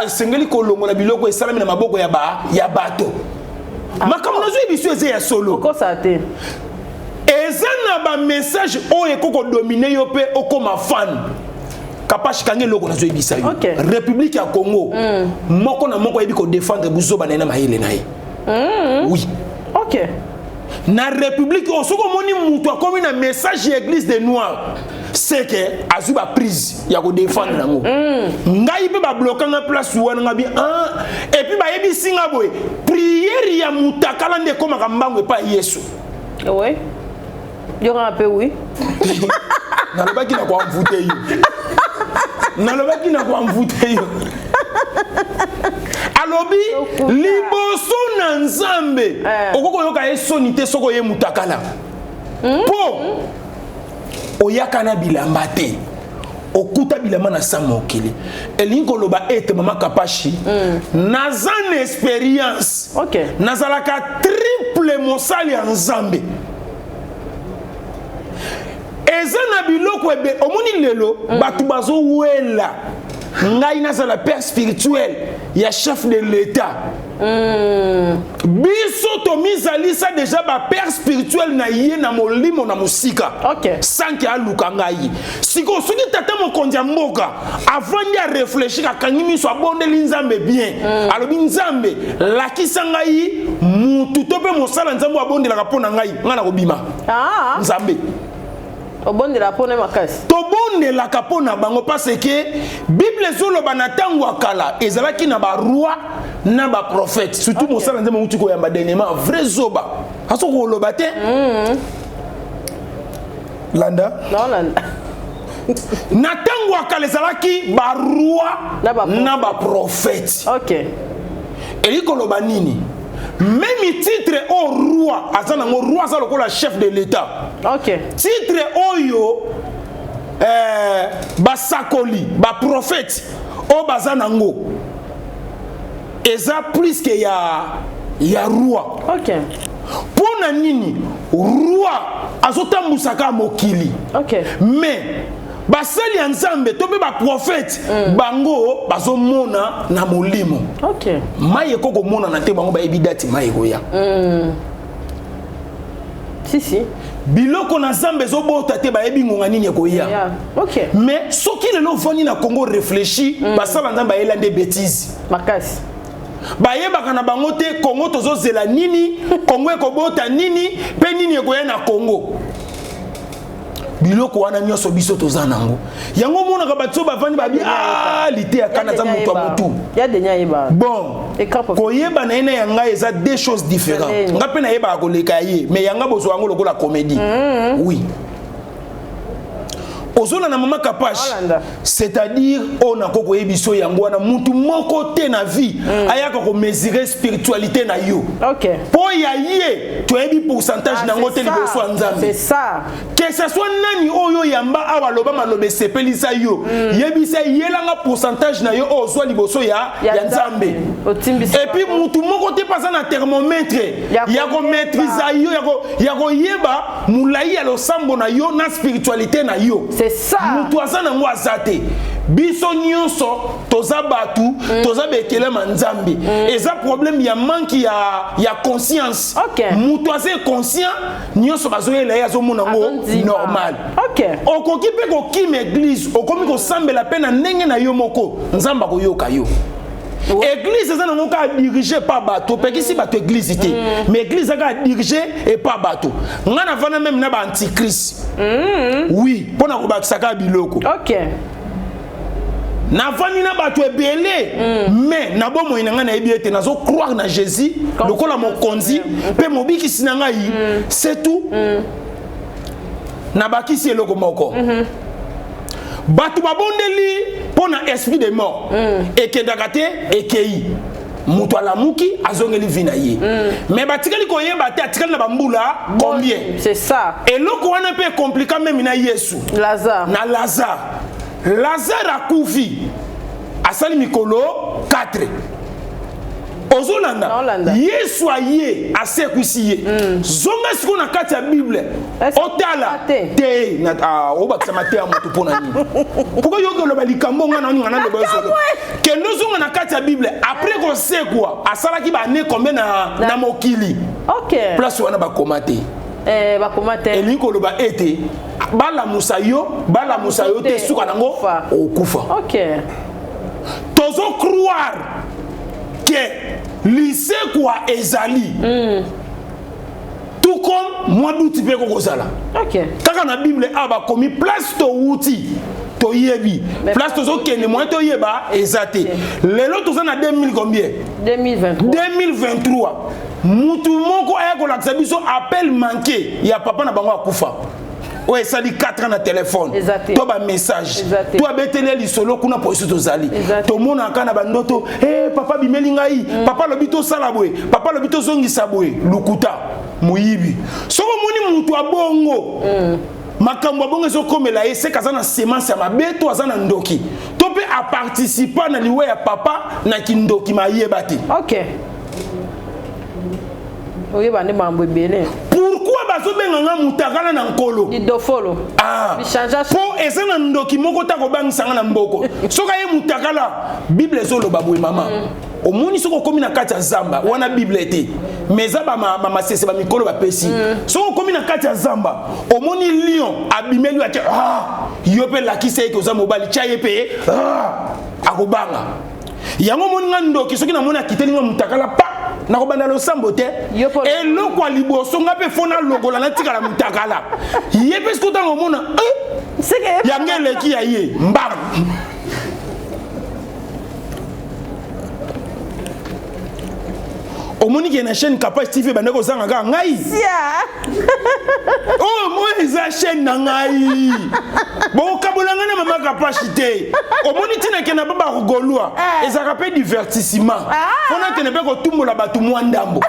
esengeli kolongola biloko esalami na maboko ya ya bato. Makambo nazwi biso eza ya solo. Okosa te. Eza bamessage oyo ekoki kodomine yo mpe okoma fan. Kapashi, kangi eloko nazoyebisa yo. République ya Congo, moko na moko ayebi kodéfendre buzoba na ye na mayele na ye. Oui. Na république oyo, soki omoni moto akomi na message ya église de noir, c'est que azwi baprise ya kodéfendre yango. Ngai mpe bablokanga place wana, nga bi ah. Et puis bayebisi nga boye, prière ya mutakala nde ekomaka mbango epai Yesu. Oui, yoka mpe, oui. Nalobaki na koamvute yo, nalobaki na koamvute yo. Alobi liboso na Nzambe, okoki koyoka ye soni te soki oye mutakala, mpo oyaka na bilamba te, okuta bilamba na sa mokili. Elingi koloba ete mama Kapashi, naza na expérience. Nazalaka triple mosali ya Nzambe. Eza na biloko ebe omoni lelo, bato bazowela ngai nazala père spirituel ya chef de l'État. Biso tomizalisa déjà bapère spirituel na ye na molimo na mosika, sans que aluka ngai. Sikoyo soki tata mokonzi ya mboka avandi, arefléchir, akangi miso, abondeli Nzambe bien, alobi: "Nzambe, lakisa ngai mutu to mpe mosala Nzambe oyo abondelaka mpo na ngai," ngai na kobima. Nzambe. Obondela mpona makasi. Tobondelaka mpo na bango parce que Bible ezoloba na ntango ya kala ezalaki na baroi na baprophète, surtout mosala Nzambe auti koyamba dernièrement, vrai zoba, asoki koloba te. Landa. Naolanda. Na ntango ya kala ezalaki baroi na baprophète. Elingi koloba nini? Même titre oyo roi aza nango, roi aza lokola chef de l'État. Titre oyo basakoli, baprophète oyo baza nango eza plus que ya roi. Mpo na nini? Roi azotambusaka mokili, mais basali ya Nzambe to mpe baprophète, bango bazomona na molimo. Mai eko komonana te, bango bayebi date mai ekoya. Si si. Biloko na Nzambe ezobota te, bayebi ngonga nini ekoya. Mais soki lelo ovandi na Congo, réfléchi, basala Nzambe bayela nde bétise. Makasi. Bayebaka na bango te Congo tozozela nini, Congo ekobota nini, mpe nini ekoya na Congo. Biloko wana nyonso biso toza nango. Yango omonaka bato oyo bavandi babi a liteya kana aza moto ya motu. Ya denya ayeba. Bon, koyeba na ye na ya ngai eza deux choses différentes. Nga mpe nayebaka koleka ye, mais yanga bozwa yango lokola comédie. Oui, ozolanda, mama Kapash? C'est-à-dire oyo nako koyebi so yango wana, mutu moko te na vie ayaka komesurer spiritualité na yo, mpo ya ye toyebi pourcentage nango te liboso ya Nzambe. C'est ça. Que ce soit nani oyo yamba awa, aloba maloba esepelisa yo, yebisa yelanga pourcentage na yo oyo ozwa liboso ya Nzambe. Et puis mutu moko te mpe aza na thermomètre ya komaîtriser yo, ya koyeba molai ya losambo na yo na spiritualité na yo. C'est ça. Mutu aza nango aza te. Biso nyonso toza bato, toza bekelema Nzambe. Eza problème ya manque ya conscience. Mutu aza conscient, nyonso bazoyela ye azomona yango normal. Okoki mpe kokima église, okomi kosambela mpe na ndenge na yo moko, Nzambe akoyoka yo. Église eza nango kaka dirigé pa bato. Opekisi bato église te, mais église eza kaka dirigé epa bato. Ngai navanda même na baantichrist, oui, mpo na kobakisa kaka biloko. Navandi na bato ebele, mais na bomoi na ngai nayebi ete nazocroire na Jésus lokola mokonzi mpe mobikisi na ngai, c'est tout. Nabakisi eloko moko: bato babondeli mpo na esprit de mort ekendaka te, ekei, moto alamuki, azongeli vie na ye, mais batikali koyeba te atikali na bambula combien. C'est ça. Eloko wana mpe ekomplika même na Yesu. Lazare. Na Lazare. Lazare akufi, asali mikolo 4. Ozolanda? Yesu aye, asekwisi ye. Zonga sikoyo na kati ya Bible, otala te. Obakisa te ya moto mpo na nini? Pourquoi yoki oloba likambo nga na oninga naloba? Yo solo kende ozonga na kati ya Bible. Après kosekwa, asalaki baannées combien na mokili? Place wana bakoma te. Eh, bakoma te. Elingi koloba ete balamusa yo, balamusa yo te, suka nango okufa. Ok. Tozo croire que lisekwa ezali. Tout comme mois d'août mpe ekokozala. Ok. Kaka na Bible awa bakomi place towuti toyebi place tozokende moyen toyeba eza te. Lelo toza na 2000 combien? 2023. 2023. Mutu moko aya kolakisa biso appel manqué ya papa na bango akufa. Oyo esali 4 ans na telefone to ba message to abeteli ye lisolo kuna po biso tozali tomonaka na bandoto eh, papa bimeli ngai mm. Papa alobi tosala boye, papa alobi tozongisa boye. Lukuta moyibi. Soki omoni mutu abongo makambo abongo ezokomela ye, seke aza na semence ya mabe to aza na ndoki to mpe aparticipa na liwa ya papa na kindoki mayeba te. Ok. Oyeba nde makambo ebele. Pourquoi bazobenga nga mutakala na nkolo? Lidofolo. Ah. Po eza na ndoki moko ta kobangisa nga na mboko. Soki aye mutakala, Bible ezoloba boye mama. Omoni soki okomi na kati ya zamba, wana Bible te. Mais eza ba ma masese ba mikolo bapesi. Soki okomi na kati ya zamba, omoni lion abimeli yo ate, ah, yo pe lakisa ye ke oza mobali, tia ye pe, ah, akobanga. Yango omoni nga ndoki soki namoni akiteli nga mutakala pa nakobanda losambo te. Eloko ya liboso nga mpe fo nalogola natikala mutakala. Ye mpe soki otanga omona yango eleki ya ye mbangu. Omoni ke na chaîne Kapash TV bande kozanga kaka ngai. Oh, moi eza chaîne na ngai. Bokabola ngai na mama Kapash te. Omoni tina ke na baba Golwa. Ezalaka pe divertissement. Fona kende pe kotumbola bato mwa ndambo.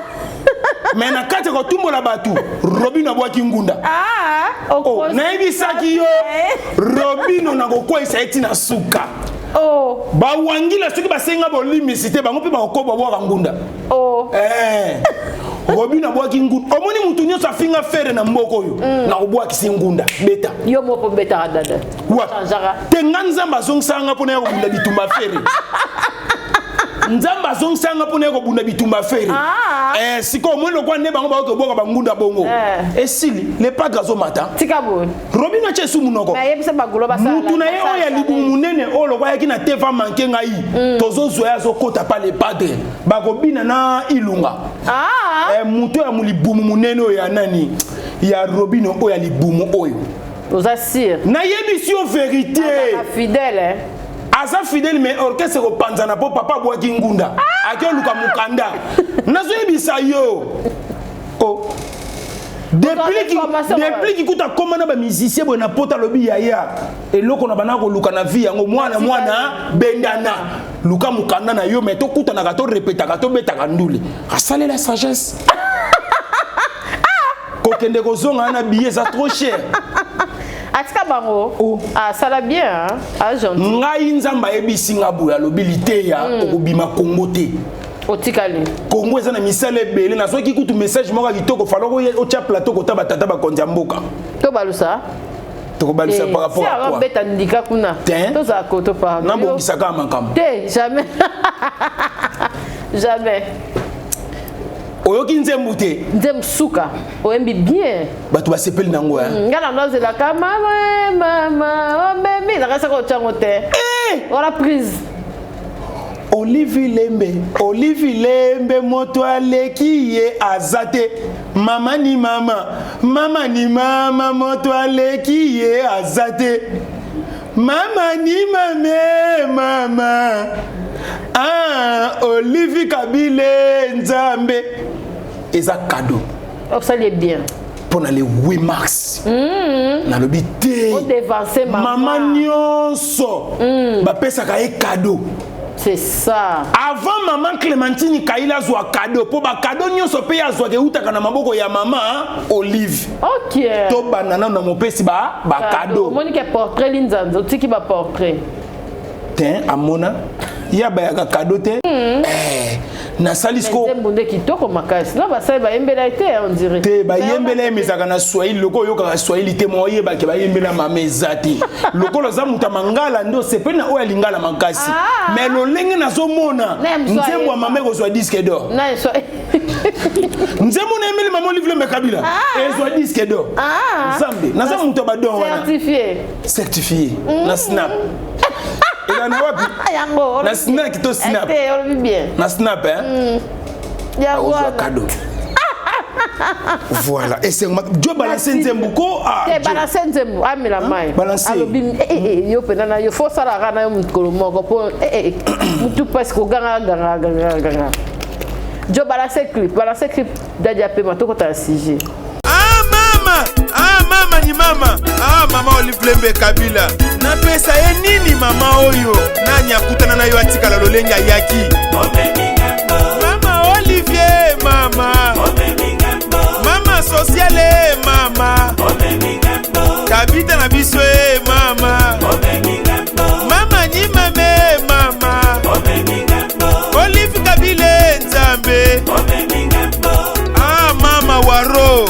Mais na kati ya kotumbola bato, Robino abwaki ngunda. Oh, nayebisaki yo, Robino nakokweyisa ye ti na suka. Oh. Bawangila soki basenga bolimbisi te, bango mpe bakokoba bwaka ngunda. Oh. Eh. Robino abwaki ngunda. Omoni mutu nyonso afinga fere na mboka oyo. Nakobwakisi ngunda. Beta. Yo moko betaka dada. Wa. Changeaka. Te nga Nzambe azongisaka nga mpona ya kobunda bitumba fere. Nzambe azongisaka nga mpona ya kobunda bitumba fere. Ah. Eh, sikoyo omoni lokola nde bango bakoki kobwaka bangunda bongo. Eh. Esili, le padre azomata. Tika boye. Robino atie esu munoko. Mais ayebisa bagolo basala Mutu na ye basala oyo ya libumu munene oyo lokola ayaki na teva manke ngai. Tozozwa ye azokota pa le padre. Bakobina na Ilunga. Ah. Eh, mutu ya libumu munene oyo ya nani? Ya Robino oyo ya libumu oyo. Oza sûr. Nayebisi yo vérité. Aza fidèle, hein. Aza fidèle mais orchestre ekopanzana po papa abwaki ngunda. Ake oluka mukanda. Nazoyebisa yo. Oh. Depuis kikuta koma na ba musicien boye na pota lobi yaya eloko na bana koluka na vie yango mwana mwana bendana luka mukanda na yo mais tokutanaka to repetaka to betaka ndule asalela sagesse. Kokende kozonga na billet eza trop cher. Atika bango. Oh. Ah, ça l'a bien, hein? Ah, gentil. Ngai Nzambe ayebisi nga boye alobi liteya okobima Congo te. Otikali. Congo eza na misala ebele, nazwaki kutu message moko ya kitoko, faloko otia plateau kota batata bakonzi ya mboka. To balusa? Tokobalisa par rapport Si à quoi? beta ndika kuna. Te. Tozala koto par. Nabongisaka makambo. Te, jamais. Jamais. Oyoki nzembo te? Nzembo suka, oyembi bien. Bato basepeli nango, hein? Nga na nozelaka mama, mama, oh baby, nakasaka otyango te. Eh! Voilà prise. Olive Lembe, Olive Lembe, moto aleki ye aza te. Mama ni mama, mama ni mama, moto aleki ye aza te. Mama ni mame, mama. Ah, Olive Kabile Nzambe. Eza cadeau. Osali bien. Pona le 8 mars. Nalobi te. O devancer mama. Mama nyonso. Bapesaka ye cadeau. C'est ça. Avant maman Clémentine Kaila azwa cadeau, po ba cadeau nyonso pe azwa ke utaka na maboko ya maman Olive. OK. To banana na mopesi ba ba cadeau. Monique portrait linzanzo, tiki ba portrait. Tin amona ya ba ya cadeau te. Eh, nasali siko nzembo nde kitoko makasi. Na basali bayembela te, on dirait. Te bayembela ye mezaka na Swahili, loko oyokaka Swahili te, mo oyebake bayembela mama eza te. Lokola oza moto ya mangala nde osepeli na oyo ya lingala makasi. Ah. Mais lolenge nazomona, Na ye mosusu nzembo ya ayeba. mama ekozwa disque d'or. Na ye so- Nzembo nayembeli mama Olive Lembe Kabila ah. ezwa disque d'or. Ah. Nzambe, naza moto ya bador wana. Certifié. Certifié na snap. Eza na wapi? Yango. Na snack to snap. Eh, olobi bien. Na snap hein. Yango. Akozwa cadeau. Voilà, esengo jo balance nzembo ko ah. Te balance nzembo amela mai. Balance. Alobi eh eh, eh yo pena na yo fo sala na yo mokolo moko po eh eh mutu pasi ko ganga ganga ganga ganga. Jo balance clip, balance clip Dadi apema tokota na sujet. Ah mama, ah mama ni mama, ah mama Olive Lembe Kabila. Napesa ye nini mama oyo? Nani akutana na yo atikala lolenge ayaki? Mama Olivier, mama. Mama sociale, mama. Kabita na biso e mama. Mama ni mame, mama. Olive Kabile Nzambe. Ah mama waro.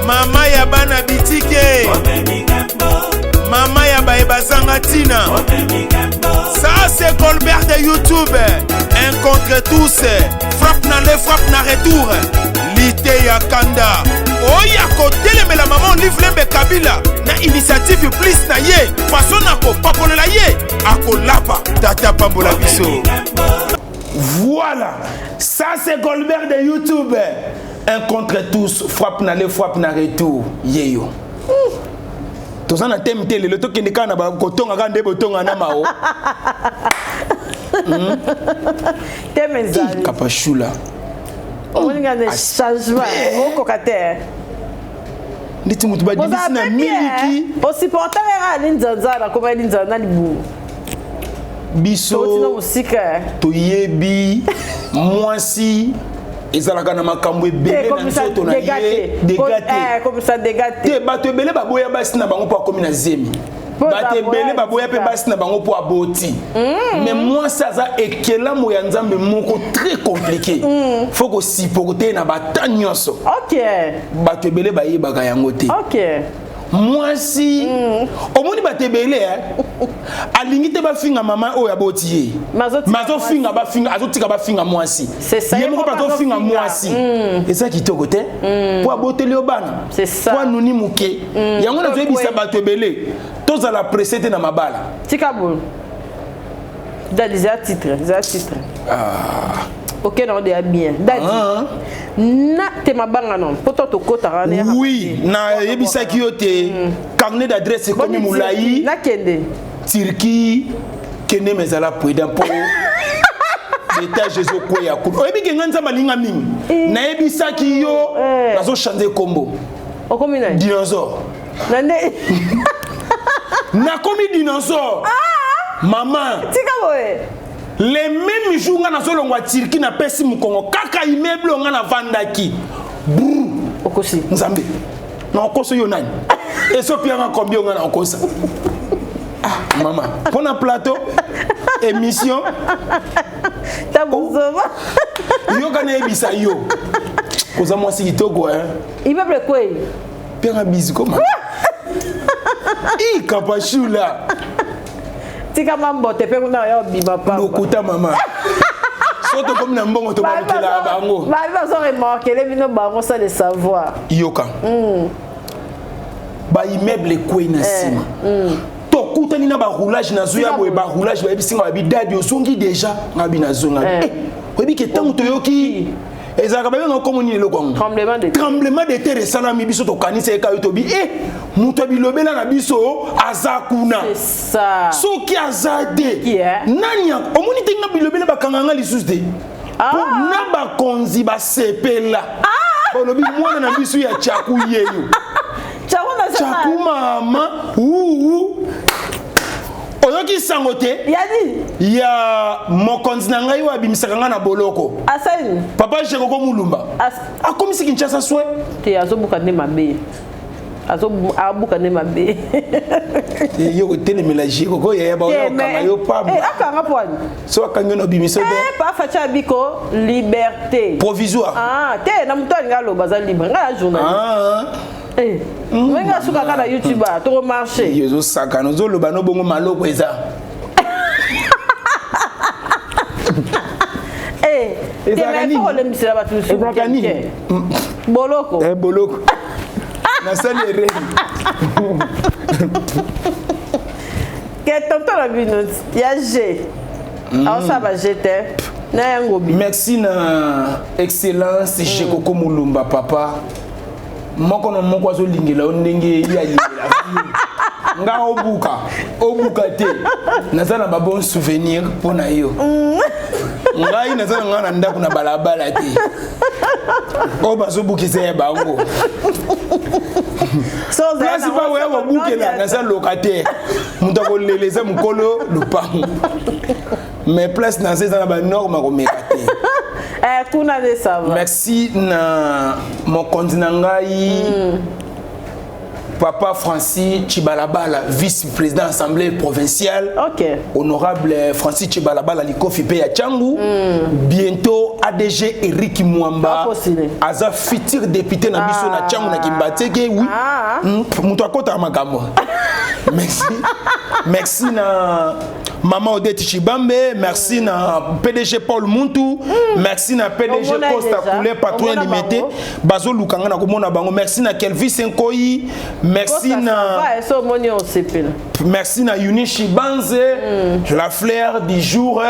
Mama ya bana bitike. Mama ya baye bazanga tina. Ça c'est Colbert de YouTube. Un contre tous. Frappe na le frappe na retour. Lite ya kanda. Oya kotelemela mama Olive Lembe Kabila na initiative plus na ye façon na kopakolela ye akolapa tata pambola biso. Voilà, ça c'est Colbert de YouTube. Un contre tous, frappe na le frappe na retour. Yeyo. Toza na thème te lelo tokende kaka na kotonga kaka nde botonga na mao. Thème ezali. Kapashula. Omoni nga na changement, okoka te. Ndeti moto badibisi na miliki. Osupporta kaka linzanza na koma linzanza na libumu. Biso toyebi mwasi ezalaka na makambo ebele na nzoto na ye dega te. Te bato ebele baboya basi na bango mpo akomi na zemi. Bato ebele baboya mpe basi na bango mpo aboti. Mais mwasi aza ekelamo ya Nzambe moko très compliqué. Faut kosupporter na bata nyonso. Bato ebele bayebaka yango te. Mwasi omoni bato ebele alingi te bafinga mama oyo aboti ye. Mazofinga bafinga, azotika bafinga mwasi. Ye moko bazofinga mwasi. Eza kitoko te. Po aboteli yo bana. Po anuni moke. Yango nazoyebisa bato ebele tozala pressé te na mabala. Tika boye. Dadi, za titre, za titre. Ah. Ok, non, de bien. Dadi. Na te mabanga non. Poto to kota rane. Oui, na yebisaki yo te carnet d'adresse ekomi molai. Na kende. Turquie kende mezala prudent po l'étage ezokweya kuna. Oyebi ke nga Nzambe alinga mingi. Nayebisaki yo nazo changer kombo. Okomi nani? Dinosaure. Na nde Nakomi dinosaure. Maman. Tika boye. Le même jour nga nazolongwa Turquie na pesi mukongo kaka immeuble nga na vandaki. Brrr. Okosi. Nzambe. Na okoso yo nani? Esopi nga combien nga na okosa? Ah maman, pona plateau émission. Tabuzoma. Yo kana yebisa yo. Koza mwasi kitoko hein. Immeuble kwei. Pera bizu koma. I kapashula. Tika mambote pe kuna yo bima papa. Lokuta mama. Soto comme na mbongo to balukela bango. Ba ba zo remarquer les bino bango sans le savoir. Yoka. Ba immeuble kwei na sima. Tokutani na ba roulage na zuya boye ba roulage ba yebisinga ba bidadi ozongi déjà ngabi na zonga. Eh, oyebi ke tango toyoki ezalaka babenga komo nini eloko yango? Tremblement de terre. Tremblement de terre esalami biso tokanisa eka yo tobi eh moto ya bilobela na biso aza kuna. C'est ça. Soki aza te. Qui est? Nani omoni te nga bilobela bakanga nga lisusu te. Ah. Po na bakonzi basepela. Ah. Balobi mwana na biso ya Tchaku yeyo. Tchaku na Tchaku mama uu. Oyoki sango te? Yani? Ya mokonzi na ngai oyo abimisaka ngai na boloko. Asani. Papa Jekoko Mulumba. Akomisi Kinshasa soin. Te azobuka nde mabe. Azobuka nde mabe. Te yo kotelemela Jekoko yaya ba oyo okanga yo pamba. Eh akanga poani. So akangi yo na obimiso te. Eh pa facha biko liberté. Provisoire. Ah te na mutu alinga loba za libre. Ngai ya journaliste. Ah. Eh, ndenge asukaka na YouTube a toko marché. Yo zo sakana ozo loba no bongo maloko eza. Eh, Ezalaka nini? Olembisela bato mosusu. Ezalaka nini? Boloko. Eh, boloko. Nasali erreur. Ke tonton na bino ya G. Aosala ba G te. Na yango bi. Merci na excellence Jekoko Mulumba papa. Moko na moko azolingela yo ndenge ye alingela yo. Nga obuka, obuka te. Naza na ba bon souvenir mpo na yo. Ngai naza na ngai na ndako na balabala te. Oyo bazobukisa ya bango. Place bakoya kobukela naza locataire. Moto akolela eza mokolo lopango. Mais place naza eza na ba norme akomeka te. Eh, kuna nde ça va. Merci na mokonzi na ngai Papa Francis Tshibalabala, vice-président assemblée provinciale. Honorable Francis Tshibalabala Likofi pe ya Tshangu. Bientôt ADG Eric Mwamba. Aza futur député na biso na Tshangu na Kimbanseke. Oui. Mutu akota makambo. Merci. Merci na Maman Odette Chibambe, merci na PDG Paul Muntu, merci na PDG Omona Costa déjà. Couleur Patron Omona Limité, bango. Bazo Lukanga na komona bango, merci na Kelvis Nkoyi, merci Costa, na ça va, eso omoni osepela. Merci na Yuni Chibanze, la fleur du jour,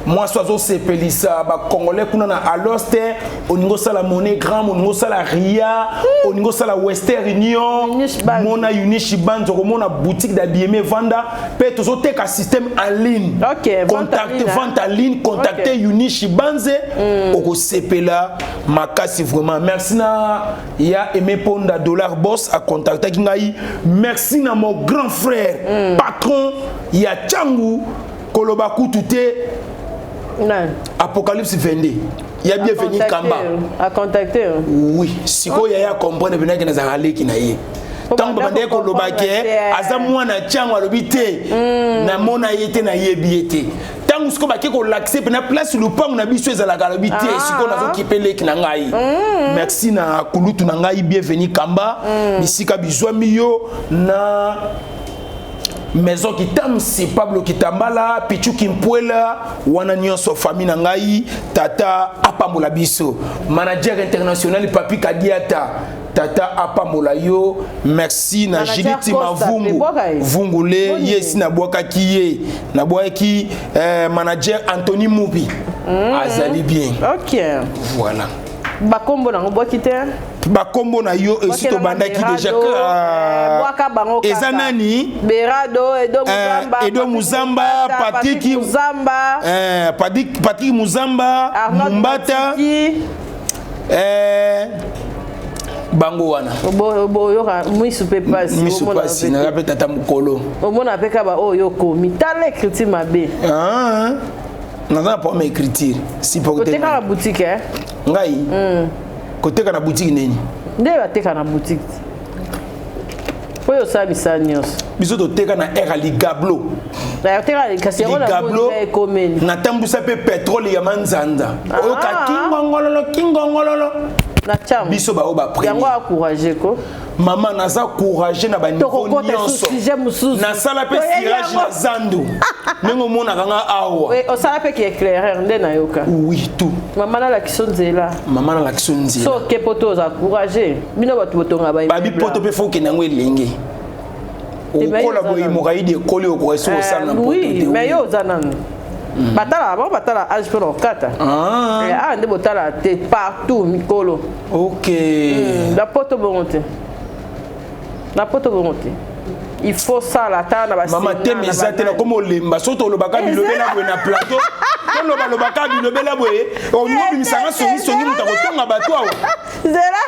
moi sozo sepelisa ba congolais kuna na Aloste, oningo sala monnaie grand, oningo sala Ria, oningo sala Western Union, mona Yuni Chibanze, komona boutique d'habillement Vanda, pe tozo teka système en ligne. OK, Contacte vente en ligne, vente en ligne, contacte Yuni Chibanze, okosepela makasi vraiment. Merci na ya Aimé Ponda Dollar Boss a contacté ngai. Merci na mon grand frère, patron ya Tshangu koloba kutu te. Nani? Apocalypse 22. Ya bienvenu Kamba. A contacté. Oui, sikoyo ya comprendre benaki na zaleki na ye. Tango babandaki koloba ke aza mwana Tshangu alobi te. Namona ye te, nayebi ye te. Tango sikoyo bake kolakise mpe na place lupango na biso ezalaka alobi te, sikoyo nazokipe leki na ngai. Merci na kulutu na ngai bienvenu Kamba. Bisika bizwami yo na Maison Kitamsi, Pablo Kitambala, Pichu Kimpwela, wana nyonso famille na ngai, tata apambola biso. Manager international Papi Kadiata, tata apambola yo. Merci na Manager Judith Costa, Mavungu. pe bwaka ye. Vungule, Boni. ye si na bwakaki ye. Na bwaki, manager Anthony Moubi. Azali bien. Voilà. Bakombo nango bwaki te? Bakombo na yo esi Bwakela tobandaki na déjà Berado, que, bwaka bango kaka. eza nani? Berado, Edo Muzamba, Edo Patrick Muzamba, Muzamba, Patrick Patrick Muzamba. Patrick Muzamba, Arnaud Mumbata. Matiki. Bango wana. Oyoka misu pe pasi, Misu omona pasi, pe te. naza pe tata mokolo. Omona pe kaka oyo okomi. Tala écriture mabe. Naza na problème écriture. Si pour Koteka na boutique, eh? Ngai? Koteka na boutique nini? Nde bateka na boutique. Oyo osala misala nyonso. Biso toteka na air ya ligablo. Na teka kasi yango na Ligablo. boutique ekomeli. Natambusa pe pétrole ya manzanza. Oyoka kingongololo, kingongololo. Na chambre. Biso ba oyo ba premier. Yango encourager ko. Mama naza courageux na ba niveau Tokokota nyonso. sujet mosusu. Nasala pe Toyebi cirage yango. na zandu. Ndenge omonaka nga awa. Oui, osala pe ki éclaireur nde nayoka. Oui, tout. Mama nalakisi yo nzela. Mama nalakisi yo nzela. So ke poto oza courageux. Bino bato botonga ba Babi poto pe faut okende yango elenge. Okola boye mokaidi ekoli okoka soki osala na poto Oui, te. mais yo oza nanu. Batala bango batala âge mpe na okata. Ah nde botala te partout mikolo. OK. Na poto bongo te. Na poto bongo te. Il faut ça la ta na ba Mama Sénat, teme na eza te ba na komo olemba soki tolobaka bilobela boye na plateau. Tolobalobaka bilobela boye, olingi obimisanga songisongi moto akotonga bato awa. Zela.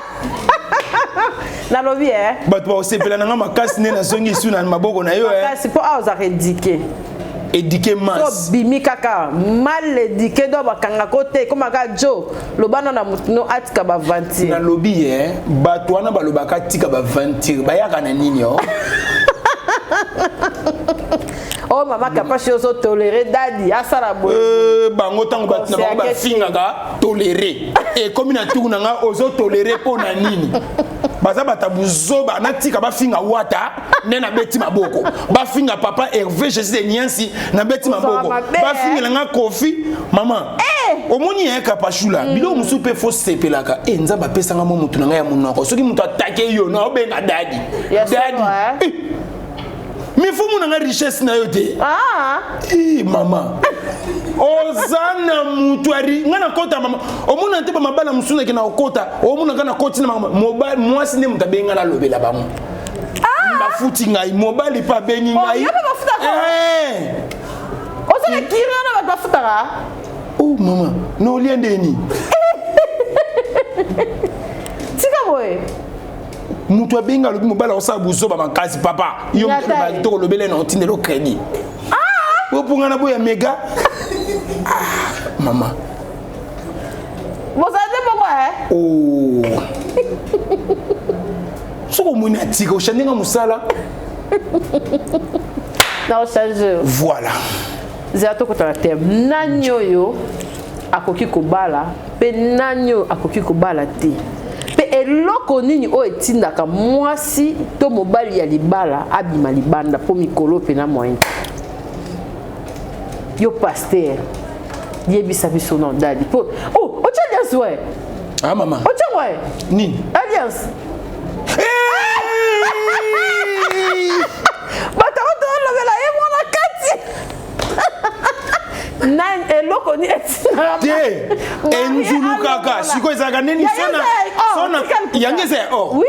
Nalobi, eh? Bato bakosepela na nga makasi nde nazongi esu na maboko na yo, eh. Makasi mpo awa ozalaka éduqué. Éduqué masse. So bimi kaka mal éduqué donc bakanga ko te ekoma kaka jo loba na motu no atika ba aventure. Nalobi, eh, bato wana balobaka tika ba aventure, bayaka na nini, oh? Oh mama Kapashi ozo tolérer dadi asala boye. Bango tango bato na bango bafingaka tolérer. Ekomi na tour na nga ozo tolérer mpo na nini? Baza bato ya buzoba, natika bafinga wata nde nabeti maboko. Bafinga papa Hervé Jésus de Niansi nabeti Ozala maboko. mabe, eh. Bafingela nga Kofi, mama. Omoni ye Kapashula, biloko mosusu mpe fo sepelaka. E Nzambe apesanga mwa motu na ngai ya monoko. Soki moto atake yo, na obenga daddy. Ya solo, Daddy. eh? Eh, mais fo mona nga richesse na yo te. Ah. Eh, mama. Oza na mutu ari nga nakota mama. Omona te ba mabala mosusu nake na okota, omona nga nakoti na mama. Mobali mwasi nde moto abengi nga nalobela bango. Bafuti ngai, mobali mpe abengi Oh, ngai. yo mpe bafutaka? Eh. Oza na kiri wana bato bafutaka? Oh mama, nolia ndeni. Tika boye. Moto abengi alobi mobali akosala buzoba makasi papa. Yo Nyata moto ye. toko lobele na otindelo crédit. Ah! Opunga na boya mega. Ah, mama. Bozala te bongo eh? Oh. Soki omoni atika ochange nga mosala. Na ochange. Voilà. Zela tokota na thème. Nani oyo akoki kobala mpe nani oyo akoki kobala te? Mpe eloko nini oyo etindaka mwasi to mobali ya libala abima libanda mpo mikolo mpe na moyen te? Yo pasteur, yebisa biso na dadi. Po oh, otia alliance ouais. Ah mama. Otia ouais. Nini? Alliance. Bato yango tolobela ye mwana kati. Nani eloko nini etindaka Te, enzulukaka sikoyo ezalaka nini sona sona yango eza ya or. Oui.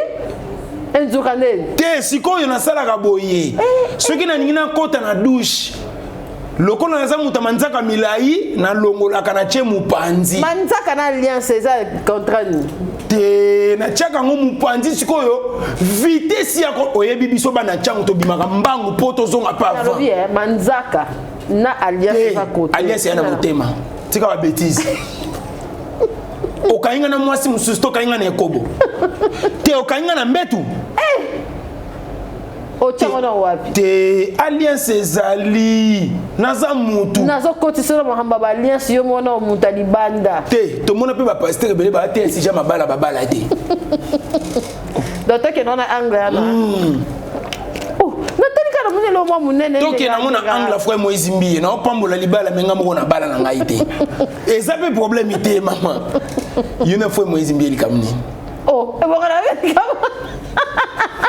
Enzuka ndeni. Te sikoyo nasalaka boye. Soki nalingi nakota na douche lokola naza moto ya manzaka milai nalongolaka na tie mopanzi. Manzaka na alliance eza contrat nini? Te natiaka yango mopanzi sikoyo vitesse ya oyebi biso bana ntango tobimaka mbangu mpo tozonga pa avant. Nalobi eh, manzaka na alliance eza kote. Alliance ya na motema. Tika ba bêtise. Okangi nga na mwasi mosusu to okangi nga na ekobo. Te okangi nga na mbetu. Eh! Otiango na wapi? Te alliance ezali naza mutu. Nazokotisa na makambo ya ba alliance yo mona moto ya libanda. Te tomona mpe ba pasteur ebele ba te esija mabala babala te. Donc tokende na angle wana. Oh, natali kaka namoni eloko mwa monene. Tokende yango na angle frère Moïse Mbiye na opambola libala me nga moko na bala na ngai te. Eza mpe problème te mama. Yo na frère Moïse Mbiye likambo nini? Oh, ebonga na likambo.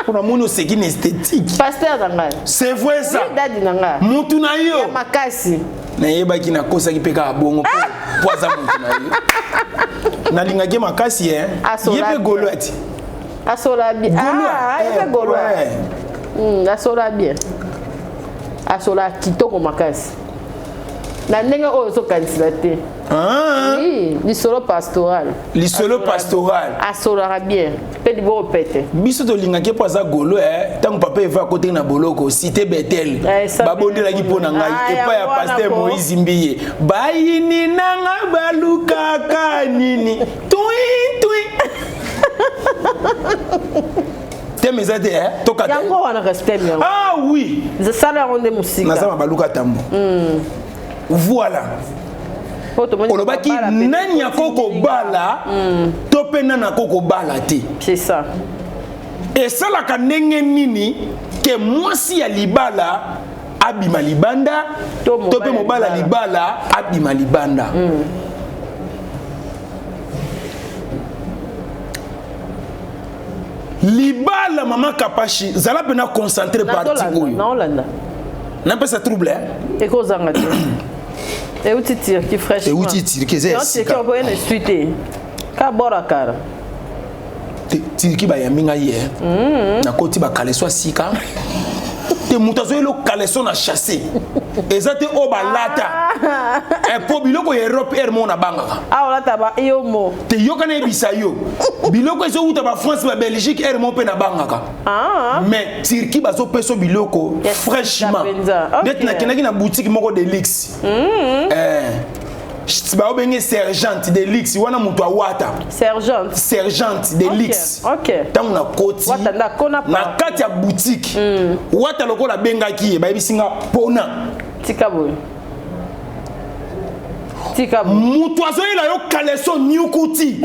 Mpona moni oseki na esthétique. Pasteur na ngai. C'est vrai ça. Oui, dadi na ngai. Mutu na yo. Ya makasi. Nayebaki nakosaki mpe kaka bongo po aza mutu na yo. Nalingaki makasi eh. Asola Ye mpe bien. golo ati. Asola bien. Golo, Ah, ye eh, mpe golo. ouais. Asola bien. Asola kitoko makasi. Na ndenge oyo ozokanisela te. Ah. Oui, lisolo pastoral. Lisolo pastoral. Asolaka bien. Pe liboko pete. Biso tolingaki mpo aza golo eh. Ntango papa Eva akotaki na boloko, cité Bethel. Eh, Babondelaki mpo na ngai Ah, epai ya yango wana pasteur ko. Moïse Mbiye. Bayini nanga balukaka nini? Tui tui. Thème eza te eh. Tokata. Yango wana respect yango. Ah oui. Sala yango nde mosika. Naza mabaluka tambo. Voilà. Olobaki nani akokobala to mpe nani akokobala te. C'est ça. Esalaka ndenge nini ke mwasi ya libala abima libanda to mpe mobali ya libala abima libanda. Libala mama Kapashi zala pena concentré parti oyo. Naolanda. Napesa trouble hein? Ekozanga te. Euti Turquie fraîchement. Euti Turquie eza ya sika. sika. Turquie oboye na suite. Ka bora kara. Turquie bayambi ngai ye. Nakoti ba caleçon ya sika. Te moto azoyela caleçon na chassé. Eza te oyo balata. Po biloko ya Europe air moko nabangaka. Ah olata ba yo mo. Te yoka nayebisa yo. Biloko ezowuta ba France ba Belgique air moko mpe nabangaka. Mais Turquie bazopesa biloko fraîchement. Neti nakendaki na boutique moko de luxe. Baobenge sergente de luxe wana moto awata. Sergente. Sergente de luxe. Ntango nakoti na kati ya boutique. Wata lokola abengaki ye bayebisi nga pona. Tika boye. Tika boye. Moto azoyela yo caleçon nyukuti.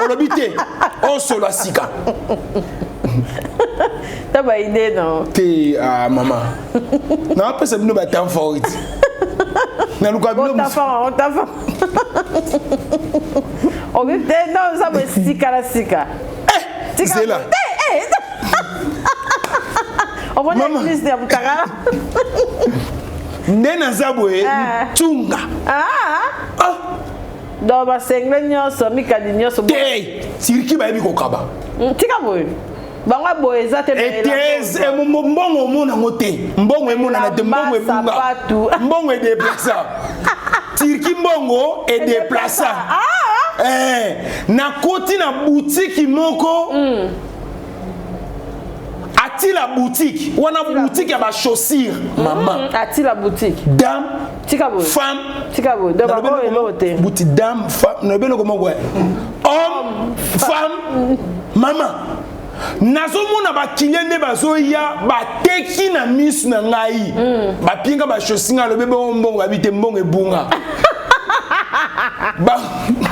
Olobi te osolo sika. Ta ba idée non. Te ah mama. Na apesa bino ba temps fort. Naluka bilo. Otafa. Obi te non ça me sika la sika. Eh, zela. Eh, eh. Omoni église ya mutakala. Nde naza boye ntunga. Ah. Ah. Donc basengle nyonso mikadi nyonso. Te, siriki bayebi kokaba. Tika boye. Bango boye eza te. Etez mbongo omona yango te. Mbongo emonana te, mbongo ebunga. Mbongo edeplaça. Turquie mbongo edeplaça. Ah. Eh, nakoti na boutique moko. Atila boutique, wana boutique ya ba chaussures, maman. Atila boutique. Dame, tika boye. Femme, tika boye. Donc bango eloko te. Boutique dame, femme, nalobi eloko moko. Homme, femme, maman. Nazomona bakilie nde bazoya bateki na misu na ngai. Bapinga ba chaussures ngai alobi bongo mbongo babi te mbongo ebunga.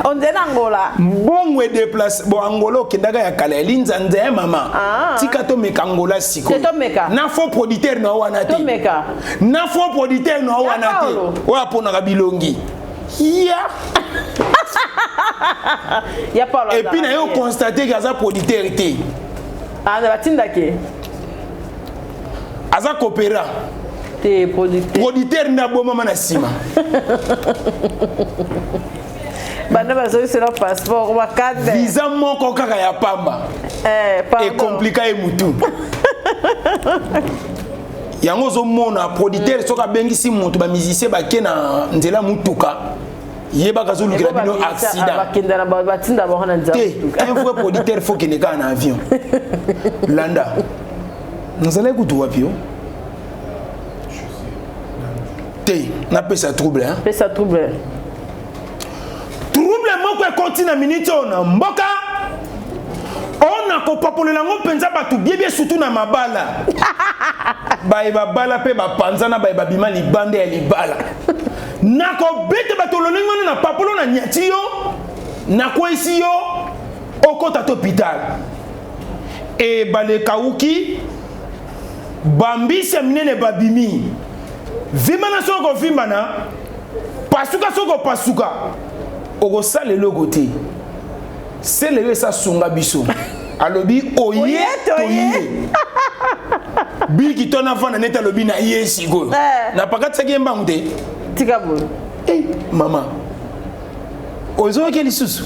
On dirait Angola. Mbongo e déplace. Bon Angola okendaka ya kala ya linzanza ya mama. Tika tomeka Angola sikoyo. Tomeka. Na faux producteur na wana te. Tomeka. Na faux producteur na wana te. Oyo aponaka bilongi. Ya. Ya Paulo. Et puis na yo constater que aza producteur te. Ah na batindaki. Aza coopéra. Te producteur. Producteur nda bomama na sima. Banda bazongisela passeport bakande. Visa moko kaka ya pamba. Eh, pardon. E compliqué ye mutu. Yango ozomona producteur soki abengisi moto ba musicien bake na nzela mutuka. Yebaka azolukela bino accident. Bakenda na batinda bango na nzela mutuka. Un vrai producteur faut kende kaka na avion. Landa. Nazalaki kutu wapi yo? Te, napesa trouble hein. Pesa trouble. Trouble moko ekoti na minute oyo na mboka. Ona kopapolela ngo mpenza bato biebie surtout na mabala. Baye babala pe bapanzana baye babima libanda ya libala. Nakobeta bato lolenge wana na papolo na nyati yo, nakwesi yo, okota to hôpital. E balekauki bambisi ya minene babimi. Vimbana soko vimbana, pasuka soko pasuka, okosala eloko te. Sele yo esa sunga biso. Alobi oye toye. Biki tona fana neta alobi na ye sikoyo. Na pakatisaki ye mbangu te. Tika boye. Eh, mama. Ozoyoki lisusu.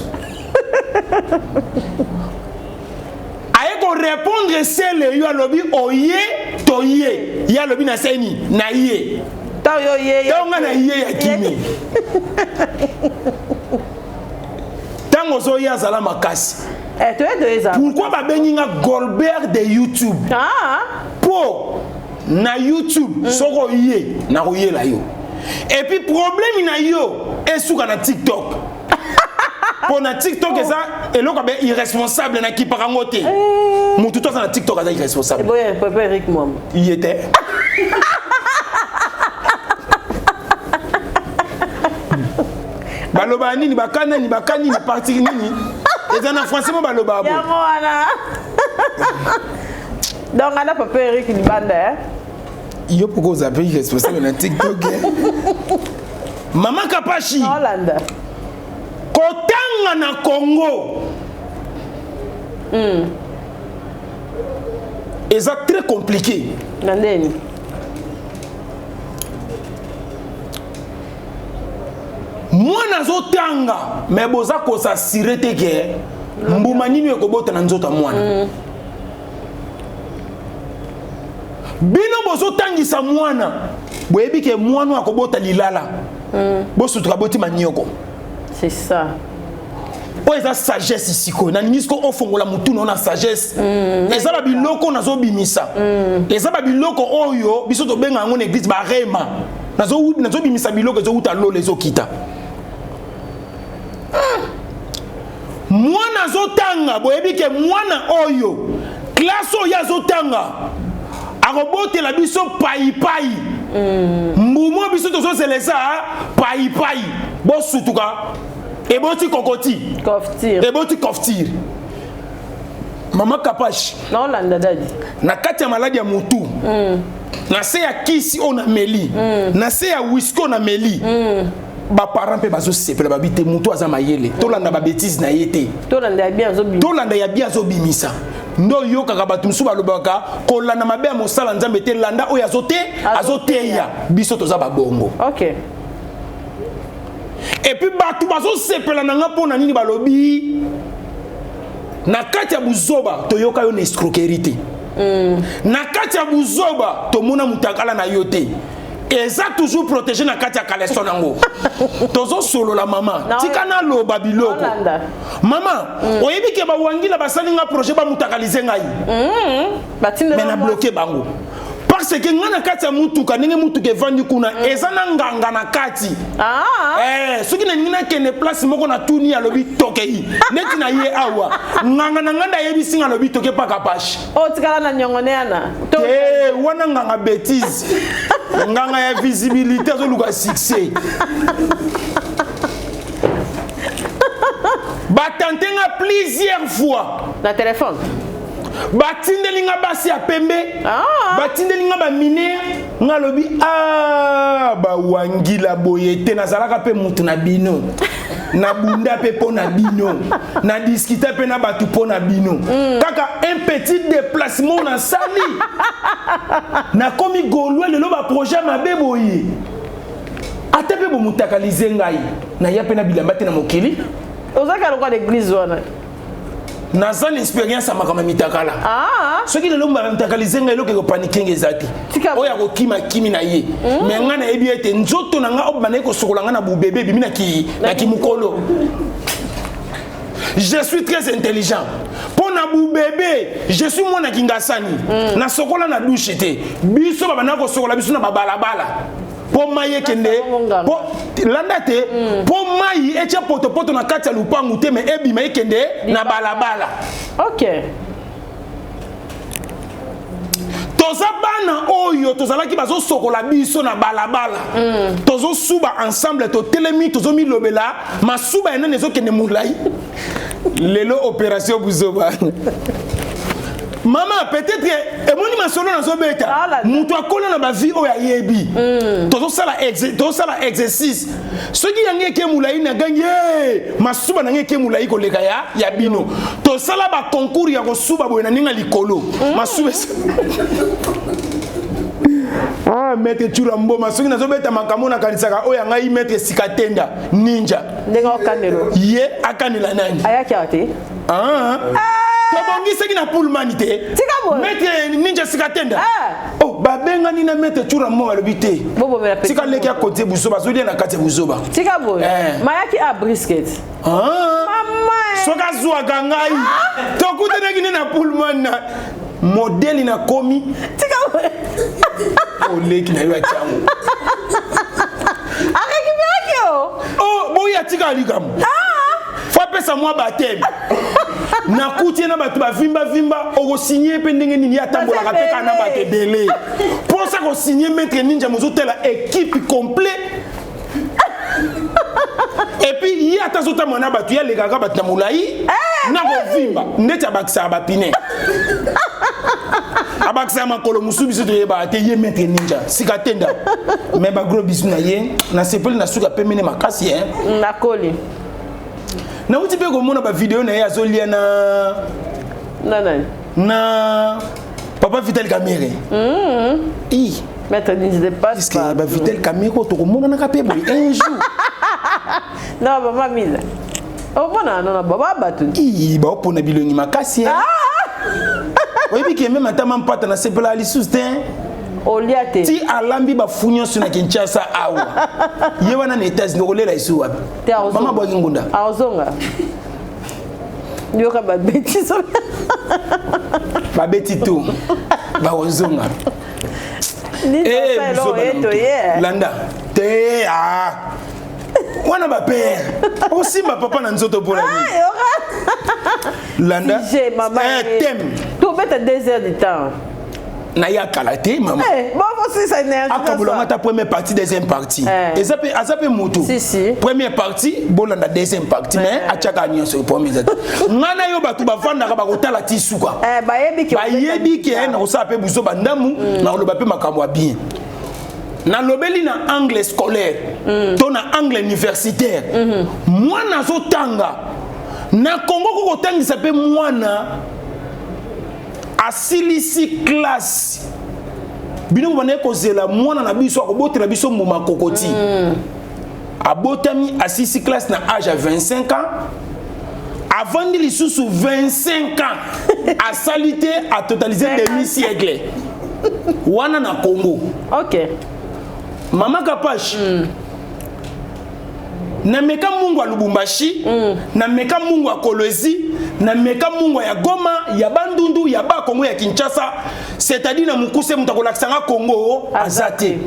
Aye ko répondre sele yo alobi oye toye. Ye alobi na seni na ye. Tango yo ye. Tango nga na ye ya kimi. Tango ozoya azala makasi. Eh, toye toye za. Pourquoi babengi nga Goldberg de YouTube? Ah. Po na YouTube soko ye na koyela yo. Et puis problème na yo esuka na TikTok. Po na TikTok eza eloko be irresponsable na kipaka ngo te. Mutu to aza na TikTok aza irresponsable. Boye papa Eric Mwamba. Il était. Baloba nini bakana nini bakani nini parti nini eza na français mo baloba bo. Yango wana. Donc ana papa Eric libanda hein. Yo poko oza pe irresponsable na TikTok. Mama Kapashi. Hollande. Kotanga na Congo. Eza très compliqué. Na ndeni. Mwana azotanga mais boza kosasire te ke mbuma nini ekobota na nzoto ya mwana. Bino bozotangisa mwana boyebi ke mwana akobota lilala. Bosutuka boti manioko. C'est ça. Oyo eza sagesse sikoyo. Nalingi sikoyo ofongola mutu na sagesse. Eza ba biloko nazobimisa. Eza ba biloko oyo biso tobenga yango na église ba rema. Nazobimisa biloko ezowuta lola ezokita. Mwana azotanga boyebi ke mwana oyo classe oyo azotanga akobotela biso paipai. Mbumo biso tozozela eza paipai. Bosutuka eboti kokoti. Koftir. Eboti koftir. Mama Kapash. Naolanda dadi. Na kati ya maladi ya mutu. Na se ya kisi oyo nameli. Na se ya whisky oyo nameli. Baparent mpe bazosepela, babi te motu aza mayele, tolanda babétise na ye te. Tolanda ya bien azobimisa. Tolanda ya bien azobimisa. Nde oyokaka bato mosusu balobaka kolanda mabe ya mosala Nzambe te, landa oyo azote azoteya biso, toza babongo. Et puis bato bazosepela na nga mpo na nini? Balobi na kati ya buzoba toyoka yo na escroquerie te, na kati ya buzoba tomona mutakala na yo te, eza toujours protégé na kati ya caleçon yango. Tozosolola mama, tika naloba biloko. Mama, oyebi ke bawangila basali nga projet bamutakalize ngai, mais na bloqué bango parce que nga na kati ya mutuka, ndenge mutuka evandi kuna, eza na nganga na kati. Soki nalingi nakende place moko, na tuni, alobi tokei. Neti na ye awa, nganga na ngai nde ayebisi nga, alobi toke paka pashe. Otikala na nyongo ne yana. Te, wana nganga bétise, nganga ya visibilité, azoluka succès. Batante nga plusieurs fois na téléphone. Batindeli nga basi ya pembe, batindeli nga baminere. Nga alobi a bawangila boye te, nazalaka mpe mutu na bino, nabunda mpe mpo na bino, nadiscuta mpe na bato mpo na bino. Kaka un petit déplacement nasali, nakomi Gaulois. Lelo baprojet mabe boye, ata mpe bomutakalize ngai, naya mpe na bilamba te na mokili. Ozalaka lokwa na église wana. Naza na expérience ya makambo ya mitakala. Soki lelo mitakalize ngai, eloko ekopaniquer nga eza te. Oyo akokima kimi na ye, mais ngai nayebi ete nzoto na ngai oyo bandaki kosokola ngai na bubebe ebimi na kimokolo. Je suis très intelligent mpo na bubebe je suis mwana Kingasani. Nasokola na douche te, biso babandaka kosokola biso na babalabala mpo mai ekende, mpo landa te, mpo mai etya potopoto na kati ya lupangu te, mais ebima ekende na balabala. Toza bana oyo tozalaki bazosokola biso na balabala, tozosuba ensemble, totelemi, tozomilobela masuba ya nani ezokende molai. Lelo opération buzoba, mama, peut-être emoni masolo nazobeta, moto akola na bavie oyo ayebi. Tozosala exercice, soki yango eke molai, nagangi e masuba na ngai eke molai koleka ya bino. Tosala baconcours ya kosuba boye na ndenge ya likolo, masuba. Ah, maître Tshura Mboma, soki nazobeta makambo, nakanisaka oyo ya ngai maître Sikatenda Ninja. Ndenge okanelo. Ye akanela nani? Ayaki awa te. Ah. Tobongisaki na Pullman te, maître Ninja Sikatenda. Oh, babengani na maître Tshura Mboma, balobi te tika leki akotie buzoba, azolia na kati ya buzoba. Tika boye, mayaki a brisket. Soki azwaka ngai, tokutanaki nde na Pullman na modele nakomi oleki na yo ya tiango. Arécupéraki yo. Oh, boyi atikala likambo, fo apesa mwa baptême. Nakuti ye na bato bavimbavimba, okosigner mpe ndenge nini? Ye atambolaka mpe kaka na bato ebele mposa kosigner. Maître Ninja mozotela équipe complet, et puis ye ata azotambola na bato, ye alekaka bato na molai na kovimba ndeti abakisaka bapine, abakisaka makolo mosusu, biso toyebaka te. Ye maître Ninja sika tenda, mais bagros bisous na ye, nasepeli na suka pembeni makasi. Nakoli. Nauti mpe komona bavideo na ye azolia na Na nani? Na papa Vital Kamerhe. I maître Ninja de passe. Ba Vital Kamerhe oyo tokomonanaka mpe boye un jour. Non, mama Mila, omona nona baba bato. I baopona bilongi makasi. Oyebi ke même ata mampata nasepelaka lisusu te. Olia te. Ti alambi bafu nyonso na Kinshasa awa, ye wana na États-Unis, okolela esu wapi? Mama bwaki ngunda. Azonga, yoka babeti. Babeti tu bakozonga. Landa te wana bapere osimba papa na nzoto mpona nini? Landa thème. Tobeta 2 heures du temps. Naya kala te mama. Eh, Akabola nga ta première partie deuxième partie. Eh. Eza pe aza pe mutu. Si, si. Première partie bolanda deuxième partie mais Eh. atiaka nyonso premier eza te. Nga na yo bato bavandaka bakotala ti suka. Eh, bayebi ke Bayebi ke nakosala pe buzo bandamu nakoloba pe makambo ya bien. Nalobeli na angle scolaire to na angle universitaire. Mwana azotanga na Congo kokotangisa pe mwana asilisi classe bino bobandaki kozela mwana na biso akobotela biso mbuma kokoti. Abotami asilisi classe na age ya 25 ans, avandi lisusu 25 ans asali te, atotalize demi siècle wana na Congo. Mama Kapash, nameka mungu ya Lubumbashi, nameka mungu ya Kolwezi, nameka mungu ya Goma, ya Bandundu, ya Bakongo, ya Kinshasa, c'est-à-dire na mokuse moto akolakisa nga Congo aza te.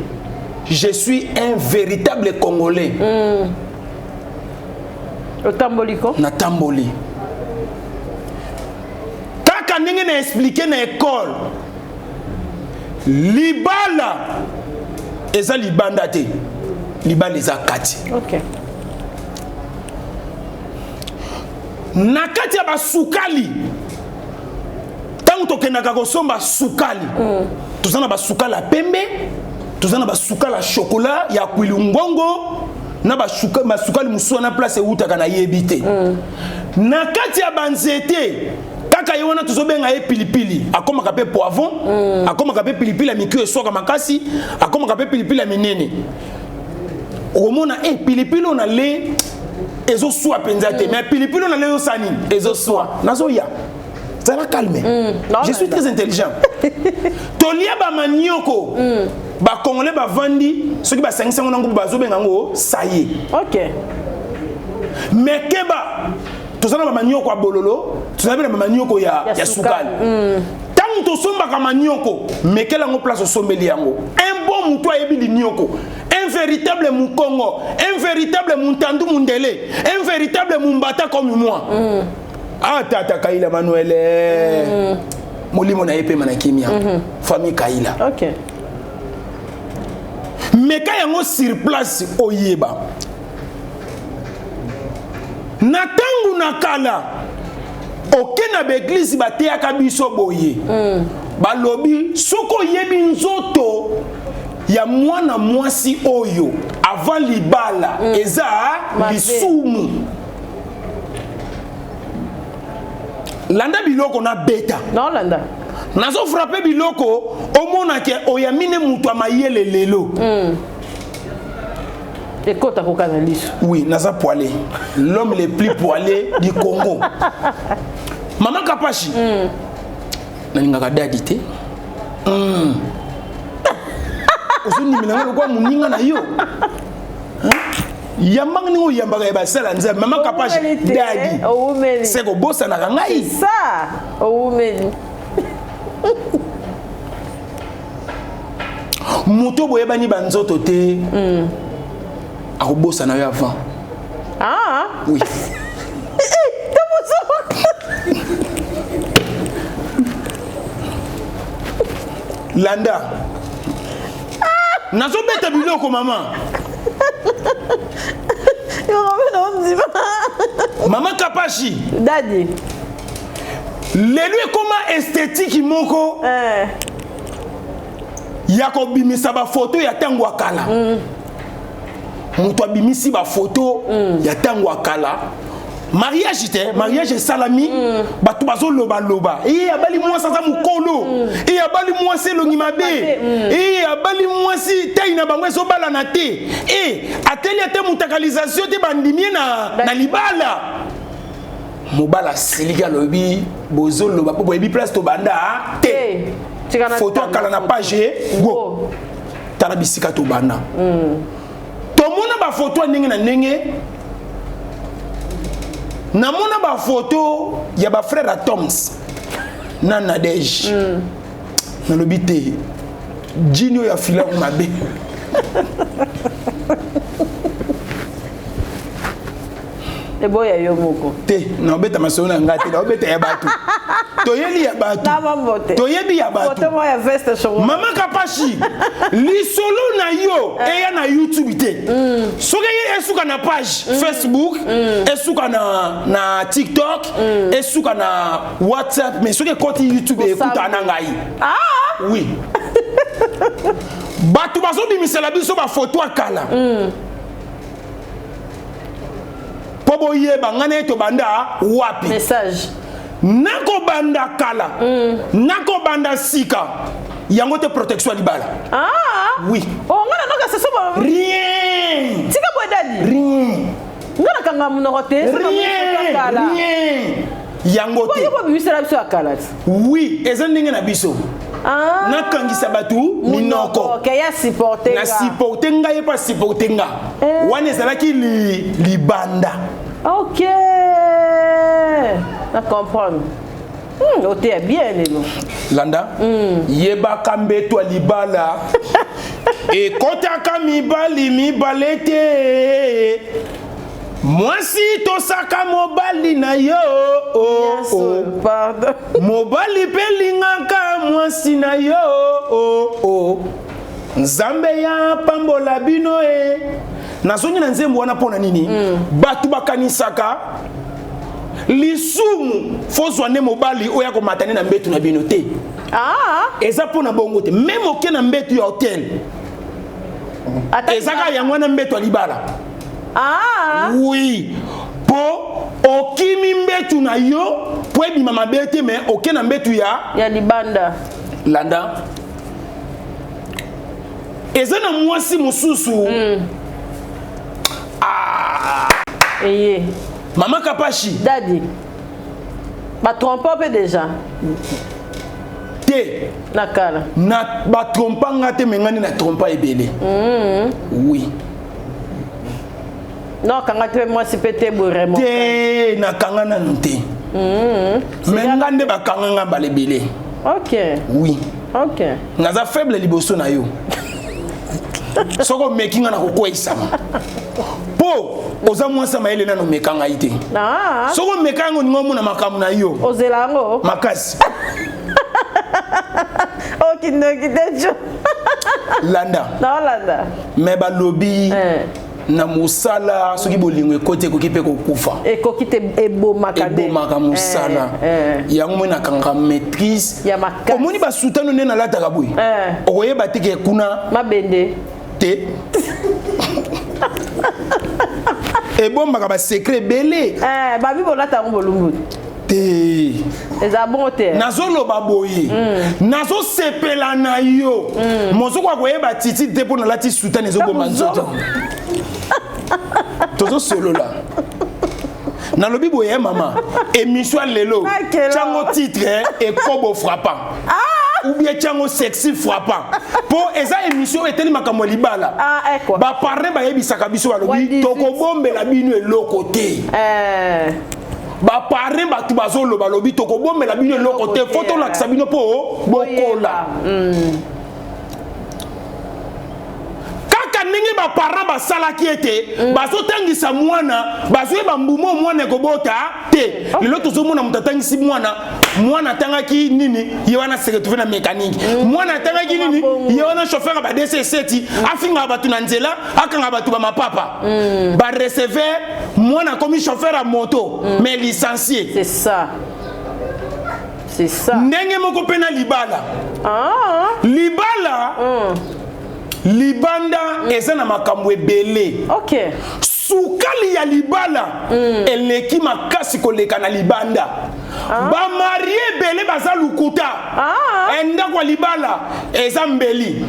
Je suis un véritable Congolais. Otamboli ko? Natamboli kaka ndenge na expliqué na école, libala eza libanda te, libala eza kati. Na kati ya basukali, ntango tokendaka kosomba sukali, toza na basukali ya pembe, toza na basukali ya chocolat ya kwilungongo na basukali mosusu wana place eutaka nayebi te. Na kati ya banzete kaka ye wana tozobenga ye pilipili, akomaka mpe poivron, akomaka mpe pilipili ya mike eswaka makasi, akomaka mpe pilipili ya minene. Okomona e pilipili oyo na le ezoswa mpenza te, mais pilipili oyo na le ezosala nini? Ezoswa. Nazoya, zala calme, je suis très intelligent. Tolia bamanioko, Bacongolais bavandi soki basangisi yango na ngubu bazobenga yango saye. Mais keba, toza na bamanioko ya bololo, toza mpe na bamanioko ya sukali. Ntango tosombaka manioko, mekela yango place osombeli yango. Un bon motu ayebi linioko, un véritable mukongo, un véritable muntandu mundele, un véritable mumbata comme moi. Ah, tata Kaila Manuel, molimo na ye pema na kimia. Famille Kaila. Meka yango sur place oyeba. Na ntango na kala oke na baeglize bateyaka biso boye. Balobi soki oyebi nzoto ya mwana mwasi oyo avant libala eza lisumu. Landa biloko na beta. Naolanda. Nazo frappe biloko omonake oyami ne moto ya mayele lelo. Ekota koka na liso. Oui, naza poilé. L'homme le plus poilé du Congo. Mama Kapashi. Nalingaka dadi te. Ozondimela nga lokola moninga na yo. Hein? Yambanga ndenge oyambaka ya basala nzambe. Mama Kapashi, Owumeli te, dadi. owumeli. Se kobosanaka ngai. C'est ça, owumeli. Moto boyebani banzoto te. Akobosana yo avant. Oui. Landa. Nazobeta biloko mama. Mama Kapashi. Daddy. Lelo ekoma esthétique moko. Ya kobimisa ba photo ya tango ya kala. Moto abimisi ba photo ya tango ya kala. Mariage te, mariage esalami, bato bazoloba-loba. Eh, abali mwasi aza mokolo. Eh, abali mwasi elongi mabe. Eh, abali mwasi tai na bango ezobalana te. Eh, ateli ate mutakalisation te bandimi ye na libala. Mobala asiliki alobi bozoloba po boyebi place tobanda te. Photo akala na page go. Tala bisika tobanda. Tomona ba photo ya ndenge na ndenge. Namona ba photo ya ba frère ya Toms na Nadège. Nalobi te jini oyo afila ngo mabe. Eboya yo moko. Te, naobeta masolo na ngai te, naobeta ya bato. Toyebi ya bato. Toyebi ya bato. Mama Kapashi, lisolo na yo eh. eya na YouTube te. Mm. Soki eye esuka na page mm. Facebook, mm. esuka na, na TikTok, mm. esuka na WhatsApp, mais soki ekoti YouTube ekutana na ngai. Ah! Oui. Bato bazobimisela biso bafoto ya kala. Mm. mpo boyeba ngai na ye tobanda wapi message nakobanda kala mm. nakobanda sika yango te protection ya libala ah. oui oh, ngai nanoka seso rien tika boye dadi rien ngai nakanga monoko te rien rien yango te yo bobimisela biso ya kala ti oui eza ndenge na biso ah. nakangisa bato minoko na supporte ngai ye mpe asupporte nga eh. wana ezalaki li, libanda ok na comprendre hmm, oteya bien lelo landa mm. yebaka mbeto ya libala ekotaka mibali mibale te mwasi tosaka mobali na yo oh, oh. mobali mpe lingaka mwasi na yo oh, oh. nzambe ya pambola bino e nazongi na nzembo wana mpo na nini mm. bato bakanisaka lisumu fozwa nde mobali oyo akomata nde na mbetu na bino te ah. eza mpo na bongo te meme oke na mbetu ya hotel eza kaka yango wana mbeto ya libala ah. oui mpo okimi mbetu na yo mpo ebima mabe te me oke na mbetu ya ya libanda landa eza na mwasi mosusu mm. ah. eye mama kapashi dadi batrompa mpe deja te na kala na batrompa nga te me nga nde na trompa ebele mm. oui non kanga te mwasi mpe te boye te nakanga nanu te mm. me nga nde bakanga nga mbala ebele ok oui ok naza faible liboso na yo soki omeki nga nakokweyisama mpo oza mwasi ya mayele nano omeka ngai te ah. soki omeka yango olingi omona makambo na yo ozela yango makasi okindoki te jo landa naolanda me balobi eh. na mosala soki bolingo ekoti ekoki mpe kokufa ekoki te ebomaka ebomaka mosala eh, eh. yango moi nakangaka maîtrise ya makasi omoni basutano nde nalataka boye eh. okoyeba te ke kuna mabende te ebombaka basekret ebele eh, babi bolata yango bolumbu te eza bongo te nazoloba boye mm. nazosepela na yo mm. mozokoka koyeba titi te mpo nalati soutane ezoboma nzoto tozosolola nalobi boye eh, mama émission ya lelo tiango titre eh, ekobo frappant ah! ou bien tiango sexy frappant mpo eza émission oyo etali makambo ya libala ah, eh, baparrain bayebisaka biso balobi tokobombela bino eloko te eh. baparrain bato bazoloba lobi tokobombela bino eloko te fo tolakisa bino mpo bokola mm. kaka ndenge baparent basalaki ete mm. bazotangisa mwana bazoyeba mbuma mwana ekobota te lelo tozomona moto atangisi mwana mwana atangaki nini ye wana se retrouve na mécanique mm. mwana atangaki nini ye wana chauffeur ya ba dc7 mm. afingaka bato na nzela akanga bato bamapapa mm. bareceveur mwana akomi chauffeur ya moto mm. mais licencié c'est ça c'est ça ndenge moko mpe na libala ah. libala mm. libanda mm. eza na makambo ebele okay. sukali ya libala mm. eleki makasi koleka na libanda ah. bamarie ebele baza lukuta ah. ndako ya libala eza mbeli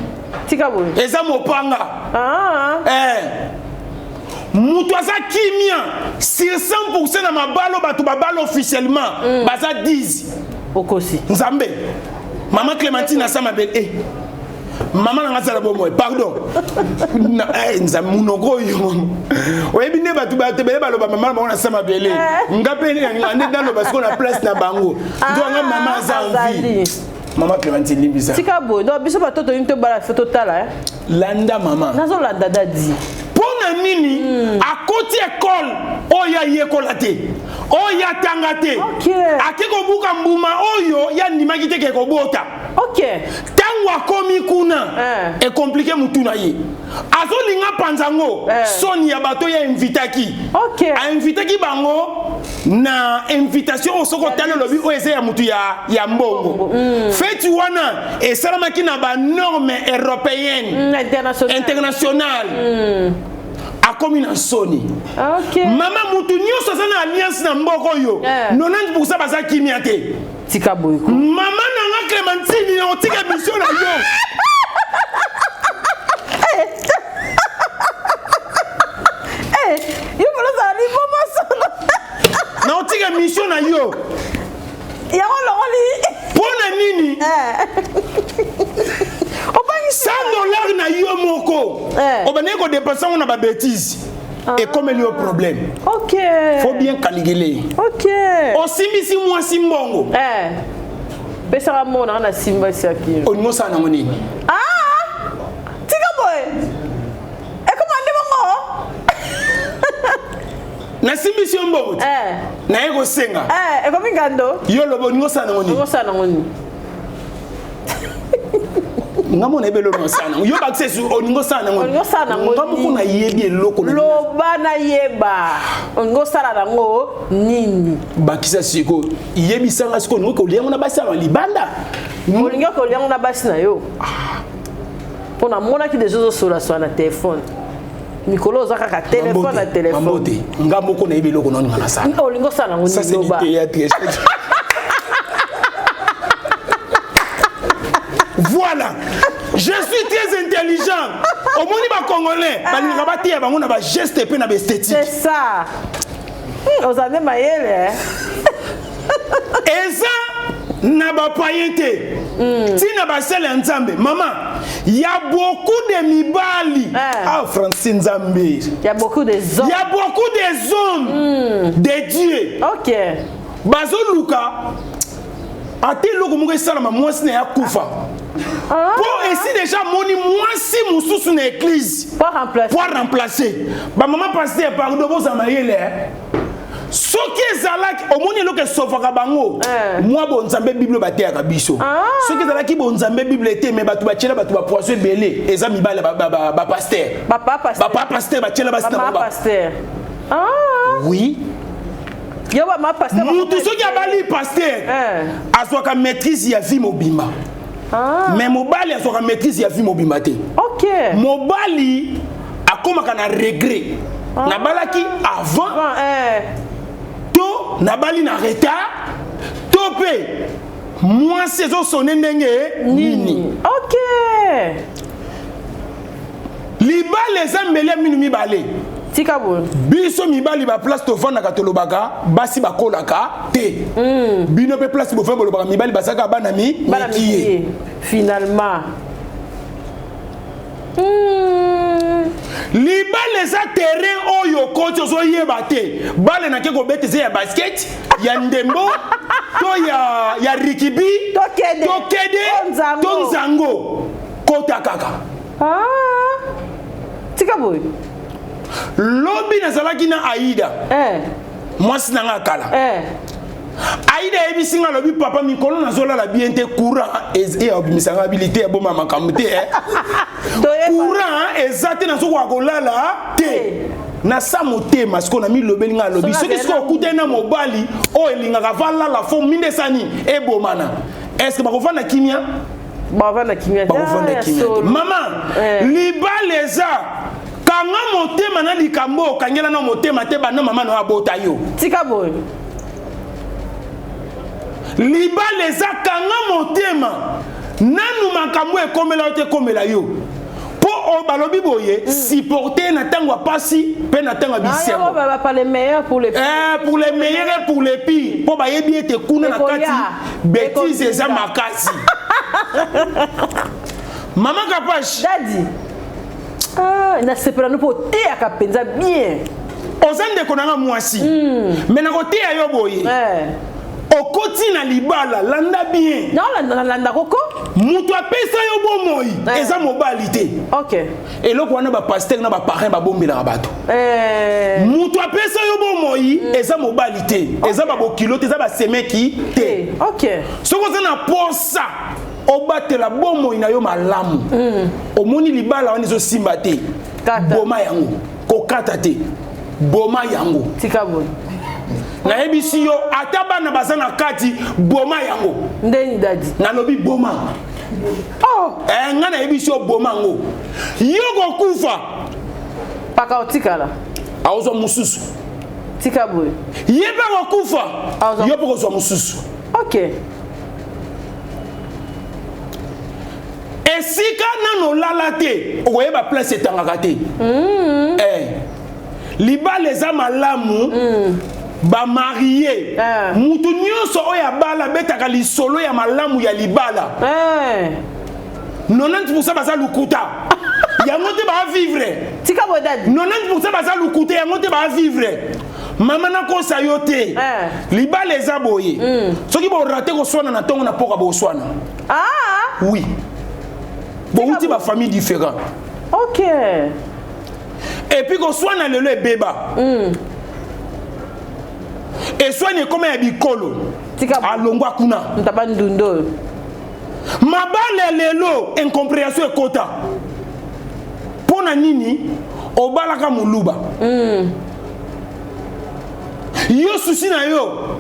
tika boye eza mopanga ah. eh. moto aza kimia sur 100 na mabalo bato babala officiellement mm. baza 10 okosi nzambe mama clémentine asa mabele eh. mama na nga azala bomoi pardon eh, nzambe monoko oyo oyebi nde bato bato ebele baloba mama na bango na sa mabele eh. nga mpe nde naloba sikoyo na place na bango nzoanga mama aza envie mama clémentine limbisa tika boye donc biso bato tolingi tobala fo totala eh. landa mama nazolanda dadi mpo na nini? Akoti ekole oyo ayekola te, oyo atanga te, ake kobuka mbuma oyo ye andimaki te ke kobota. Ntango akomi kuna, ecompliquer mutu na ye, azolinga panza yango. Soni ya bato ye ainvitaki, ainvitaki bango na invitation oyo soki otali olobi oyo eza ya mutu ya mbongo. Feti wana esalamaki na banorme européenne, international. Internationale. Akomi na soni. Mama, mutu nyonso aza na alliance na mboka oyo, 90 baza kimia te. Tika boye ko. Mama nanga Clémentine, otika émission na yo. Eh, yo molo ozala liboma solo. Na otika émission na yo. Yango longoli. Mpo na nini? 100 $ na yo moko obandaki kodépenser yango na babêtises, ekomeli yo problème. Faut bien calculer. Osimbisi mwasi mbongo. Pesaka mbongo nanga na simbasiaki. Olingi osala nango nini? Ah, tika boye, ekoma nde bongo. Nasimbisi yo mbongo te, naye kosenga. Ekomi ngando. Yo loba, olingi osala nango nini? Osala nango nini? Nga mona yebi eloko osala nango. Yo bakisa esu, olingi osala nango? Olingi osala nango? Nga moko nayebi eloko. Loba nayeba, olingi osala nango nini? Bakisa sikoyo, yebisanga sikoyo, olingi kolia yango na basi ya libanda? Olingi kolia yango na basi na yo, mpo namonaki deja ozosolasola na telefone. Mikolo oza kaka telefone na telefone. Mambote, nga moko nayebi eloko naoninga nasala. Olingi osala nango Ça, c'est nini? du Loba. théâtre. Voilà, je suis très intelligent. Omoni, bacongolais balingaka bateya bango na bageste mpe na baesthétique. C'est ça. Oza nde mayele. Eza na bapayen te, ntina basele ya Nzambe. Mama, ya beaucoup de mibali, ah, Francine, Nzambe. Ya beaucoup des hommes. Ya beaucoup des hommes de Dieu bazoluka ate eloko moko esalama, mwasi na ye akufa, mpo esi deja amoni mwasi mosusu na église po remplacer. Bamama pasteur, pardon, bozala mayele, eh. Soki ezalaki, omoni, eloko esovaka bango mwa bonzambe, Bible bateyaka biso, soki ezalaki bonzambe, Bible te, me bato batiela bato bapoison ebele, eza mibale, bapasteur, bapapa pasteur batiela basi na Bamama bango. pasteur. Oui. Yo bama pasteur. Mutu soki abali pasteur, azwaka maîtrise ya vie mobimba, mais mobali azwaka maîtrise ya vie mobimba te. Mobali akomaka na regret: nabalaki avant, to nabali na retard, to mpe mwasi ezosone ndenge nini. Libala eza mbeli ya minu mibale. Tika boye. Biso mibali, baplace tovandaka, tolobaka basi bakolaka te. Bino mpe place bofandi, bolobaka mibali bazalaka bana mi Bana mikie. mikie finalement. Libala eza terrain oyo okoti, ozoyeba te bale nake kobeta eza ya basket, ya ndembo, to ya rugby, tokede, tokede to nzango, kota kaka. Ah. Tika boye. Lobi nazalaki na Aida, mwasi na nga akala. Aida ayebisi nga, alobi: "Papa, mikolo nazolala bien te, courant eyabimisanga habilité ya boma makambo te, eh. Courant eza te, nazokoka kolala te nasa motema." Sikoyo na milobeli nga, alobi: "Soki sikoyo okutani na mobali oyo elingaka valala fo minde esani ebomana, est-ce bakovanda kimia?" Bavanda kimia te. Bakovanda Ah, kimia te. solo. Mama, libala eza kanga motema na likambo okangela na motema te banda mama na yo abota yo. Tika boye. Libala eza kanga motema nanu makambo ekomela yo te, ekomela yo mpo oyo balobi boye, supporter na ntango ya pasi mpe na ntango ya bisengo. Ah, pas les meilleurs pour les Eh, pour les meilleurs et pour les pires, mpo bayebi ete kuna na kati Ekoya. bêtise eza makasi. Mama Kapash. Dadi, ah, nasepela no mpo oteyaka mpenza bien. Oza ndeko na nga mwasi, me nakoteya yo boye. Okoti na libala, landa bien. Nalanda koko. Moto apesa yo bomoi eh. Eza mobali te. Okay. Eloko wana bapasteur na baparrain babombelaka bato. Eh. Moto apesa yo bomoi eza mobali te. Okay. Eza babokilo te, eza basemeki te. Okay. Soki oza na posa obatela bomoi na yo malamu, omoni libala wana ezosimba te, boma yango, kokata te, boma yango. Tika boye. Nayebisi yo, ata bana baza na kati, boma yango. Ndeni dadi. Nalobi boma. Oh. Eh, nga nayebisi yo boma yango. Yo kokufa. Paka otikala. Aozwa mosusu. Tika boye. Ye mpe akokufa. Yo mpe kozwa mosusu. Ok. Esika nano olala te, okoyeba place etangaka te. Eh. Libala eza malamu. Bamarie mutu nyonso oyo abala abetaka lisolo ya malamu ya libala. 90% baza lukuta. Yango te baavivre. Tika boye dadi. 90% baza lukuta, yango te baavivre. Mama nakosa yo te. Libala eza boye. Soki borate koswana na ntongo na poka boswana. Ah. Oui. Bouti ba famille différent. Ok. Et puis koswana lelo ebeba. Eswani ekoma ya bikolo. Alongwa kuna. Ntaba ndundo. Mabale lelo incompréhension ekota. Pona nini obalaka muluba? Yo susi na yo.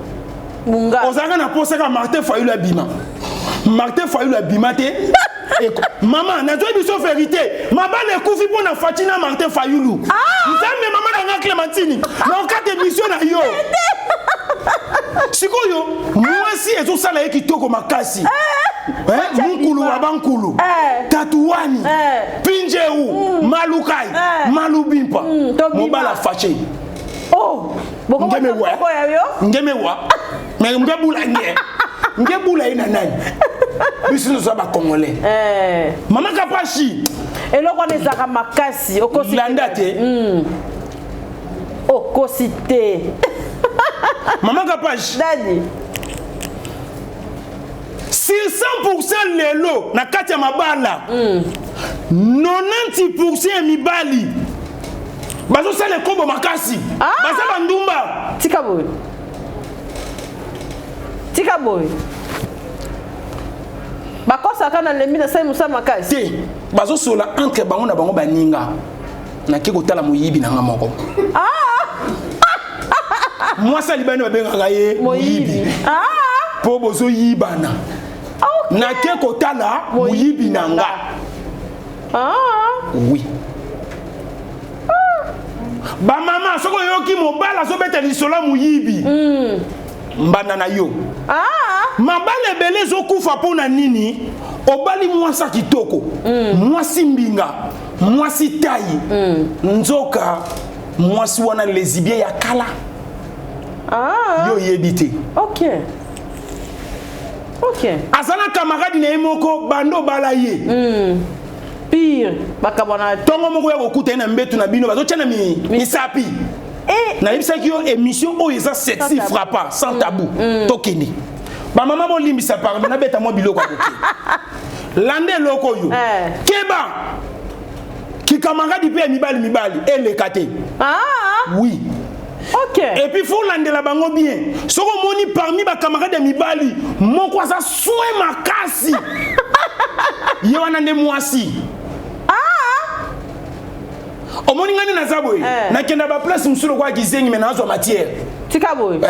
Ozalaka na posa ka Martin Fayulu abima. Martin Fayulu abima te. Mama, nazoi biso vérité. Mabale ekufi mpo na Fatshi na Martin Fayulu. Nzambe mama na nga Clémentine. Na okata émission na yo. Sikoyo mwasi ezosala ye kitoko makasi. Mukulu wa bankulu. Tatuwani. Pinjeu. Malukai. Malubimpa. Mobala Fatshi. Oh, Ngemewa. Ngemewa. Mais ngebula nye. Ngebula ye na nani? Biso toza ba Congolais. Mama Kapashi. Eloko wana ezalaka makasi, okosi te. Landa te. Okosi te. Mama Kapashi. Dadi. Sur 100% lelo na kati ya mabala. 90% ya mibali bazosala ekobo makasi. Baza bandumba. Tika boye. Tika boye. Bakosaka na lembi na sali mosala makasi. Te, bazosola entre bango na bango baninga. Nake kotala moyibi na nga moko. Mwasi alibani babengaka ye moyibi. Po bozoyibana. Nake kotala moyibi na nga. Oui. Ba mama soko yoki mobala azobeta lisolo moyibi. Mbanda na yo. Mabala ebele ezokufa mpona nini? Obali mwasi kitoko, mwasi mbinga, mwasi tai. Nzoka mwasi wana lesbien ya kala. Yo yebi te. Ok. Ok. Azana camarade na ye moko bando bala ye. Pire, bakabwana tongo moko ya kokuta ye na mbetu na bino bazotia na misapi. Nayebisaki yo émission oyo eza sexy frappant sans tabou. Tokende. Ba mama bolimbisa pardon nabeta mwa biloko ya koke. Landa eloko oyo. Keba. Ki camarade pe ya mibali mibali eleka te. Oui. Ok. Et puis faut landela bango bien. Soko moni parmi ba camarades ya mibali, moko aza soin makasi. Ye wana nde mwasi. Omoni ngani naza boye. Nakenda ba place mususu lokola kizengi mais nazwa matière. Tika boye.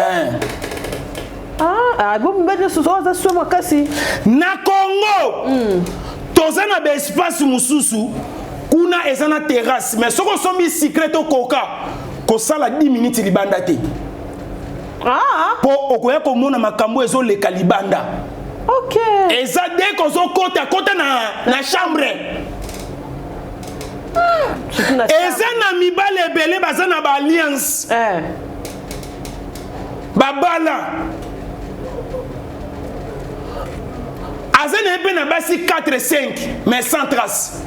Bo mibali nyonso oyo aza soin makasi. Na Congo. Toza na ba espace mususu kuna eza na terrasse mais soko osombi sucré to coca kosala 10 minutes libanda te. Po okoya komona makambo ezoleka libanda. Ok. Eza dès kozokota kota na chambre. Eza na mibale ebele baza na ba alliance. Babala. Aza na ye mpe na basi 4 5 mais sans trace.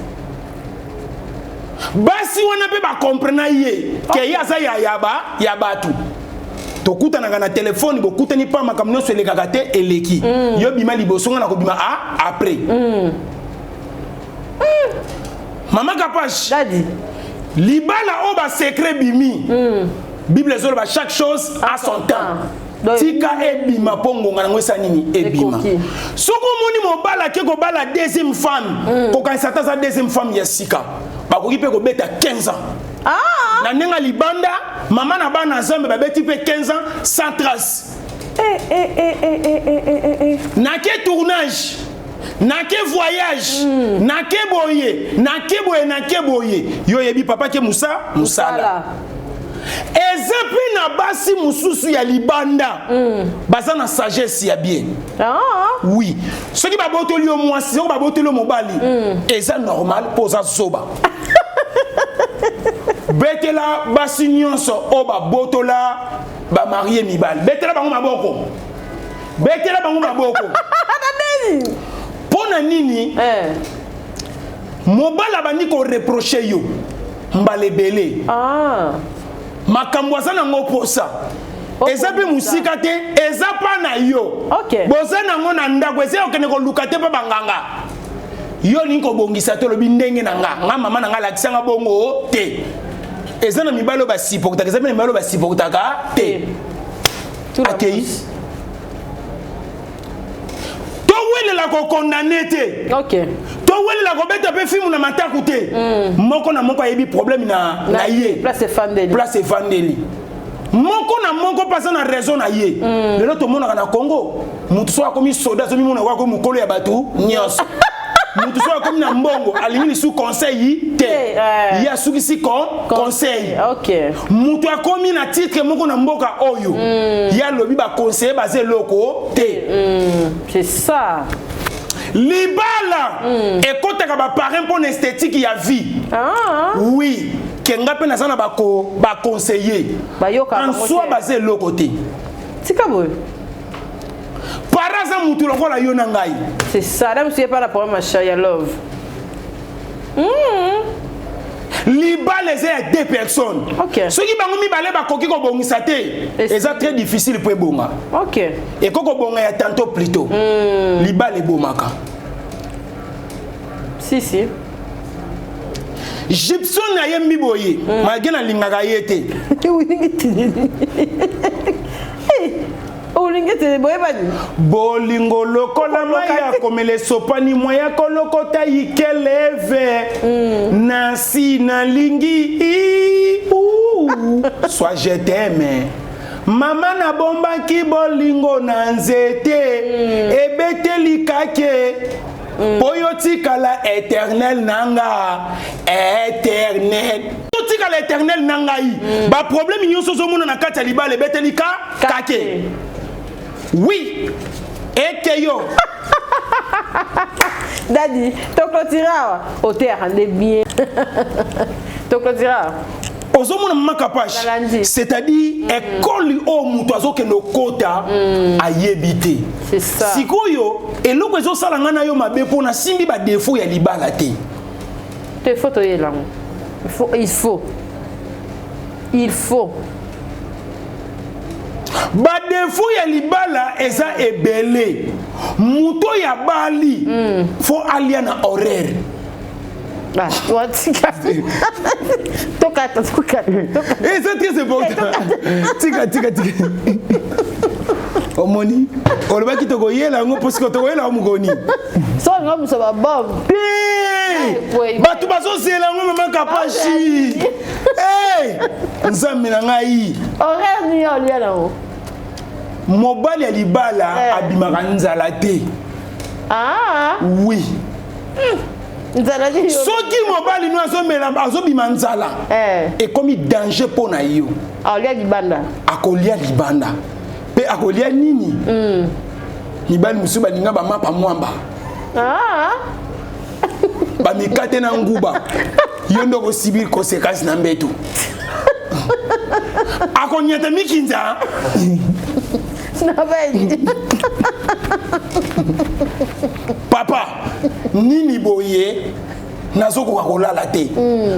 Basi wana mpe ba comprena ye ke ye aza ya ya ba ya bato. Tokutanaka na telefone, bokutani pa makambo nyonso elekaka te eleki. Yo bima liboso, nga nakobima a après. Mama Kapash, libala oyo basecret bimi. Bible ezoloba chaque chose a son temps. Tika ebima mpo ngonga nango esa nini ebima. Soki omoni mobali ake kobala deuxième femme, kokanisa ata aza deuxième femme ya sika, bakoki mpe kobeta 15 ans. Na ndenge ya libanda, mama na bana Nzambe babeti mpe 15 ans sans trace. Nake tournage, nake voyage, nake boye, nake boye, nake boye, yo oyebi papa ke musa mosala eza mpe na basi mosusu ya libanda baza na sagesse ya bien. Oui, soki babotoli yo mwasi, soki babotoli yo mobali, eza normal mpo oza zoba. Betela basi nyonso oyo babotola bamarie mibali, betela bango maboko, betela bango maboko. Mpo na nini? Mobali abandi koreprocher yo mbala ebele. Makambo aza nango posa eza mpe mosika te, eza mpa na yo. Boza nango na ndako, eza okende koluka te mpo banganga yo olingi kobongisa te. Olobi ndenge na nga, nga mama na nga alakisanga bongo te. Eza na mibali oyo basupportaka, eza mpe na mibali oyo basupportaka te. Akei, towelela kokondane te, towelela kobeta mpe fimu na mataku te. Moko na moko ayebi problème na ye, place efandeli. Moko na moko mpe aza na raison na ye. Lelo tomonaka na Congo, motu soki akomi soda, azomimona kaka akomi mokolo ya bato nyonso. Motu soki akomi na mbongo, alingi lisu conseil te, ye asukisi conseil. Moto akomi na titre moko na mboka oyo, ye alobi baconseiller baza eloko te. C'est ça. Libala ekɔtaka baparrain mpo na esthétique ya vie. Oui, ke nga mpe naza na baconseiller en soi, baza eloko te. Tika boye. Para aza mutu lokola yo na ngai. C'est ça là, monsieur, pas la problème ya love. Libala eza ya deux personnes. Soki bango mibale bakoki kobongisa te, eza très difficile mpo ebonga. Ekoki kobonga ya tantôt plutôt. Libala ebomaka. Si si. Gibson ayembi boye, malgré nalingaka ye te. Olingi te, boyebani. Bolingo lokola mai ya komela, esopani mwa ya kolokota ikeleve. Nasi nalingi, soit je t'aime. Mama, nabombaki bolingo na nzete, ebeteli kake mpo yo tikala éternel na nga, éternel, totikala éternel na ngai. Baproblème nyonso ozomona na kati ya libala, ebeteli ka kake. Oui, eke yo. Dadi, toclôturer awa, oteyaka nde bien, toclôturer awa. Ozomona, mama Kapash, c'est-à-dire ekole oyo moto azokende okota, ayebi te. Sikoyo eloko ezosala ngai na yo mabe mpo nasimbi badéfaut ya libala te. Te, faut toyela yango, il faut, il faut. Badéfaut ya libala eza ebele. Moto oyo abali, faut alia na horaire. Watika, tokata, tokata. Eza très important. Tika, tika, tika. Omoni, olobaki tokoyela yango mpo sikoyo tokoyela yango mokoni. So nga moso babombe. Bato bazozela yango, mama Kapashi. Nzambe na ngai. Horaire nini olia nango? Mobali ya libala abimaka nzala te. Oui. Nzala? Soki mobali no azomela, azobima nzala, ekomi danger mpo na yo. Akolia libanda. Akolia libanda mpe akolia nini? Mibali mosusu balinga bamapa mwamba, bamikate na nguba. Yo nde okosubir conséquence na mbeto, akonyata mikinza. Papa, nini boye? Nazokoka kolala te.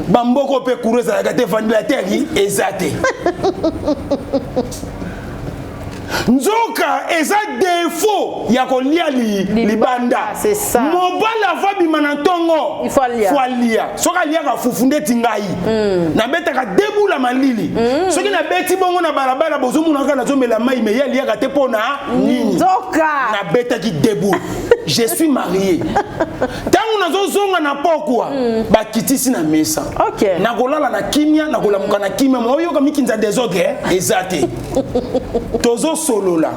Bamboko mpe courant ezalaka te, ventilateur eza te. Nzoka eza défaut ya kolia li, libanda. Mobali ava bima na ntongo faut alia. Soki aliaka fufu ndeti ngai nabetaka debula malili. Soki nabeti bongo na balabala bozomona kaka nazomela mai, me ye aliaka te mpo na nini? Nzoka nabetaki debout. Je suis marié. Ntango nazozonga na pokwa, bakitisi na mesa. Nakolala na kimia, nakolamuka na kimia. Moyoka mikinza désordre eza te. Tozosolola.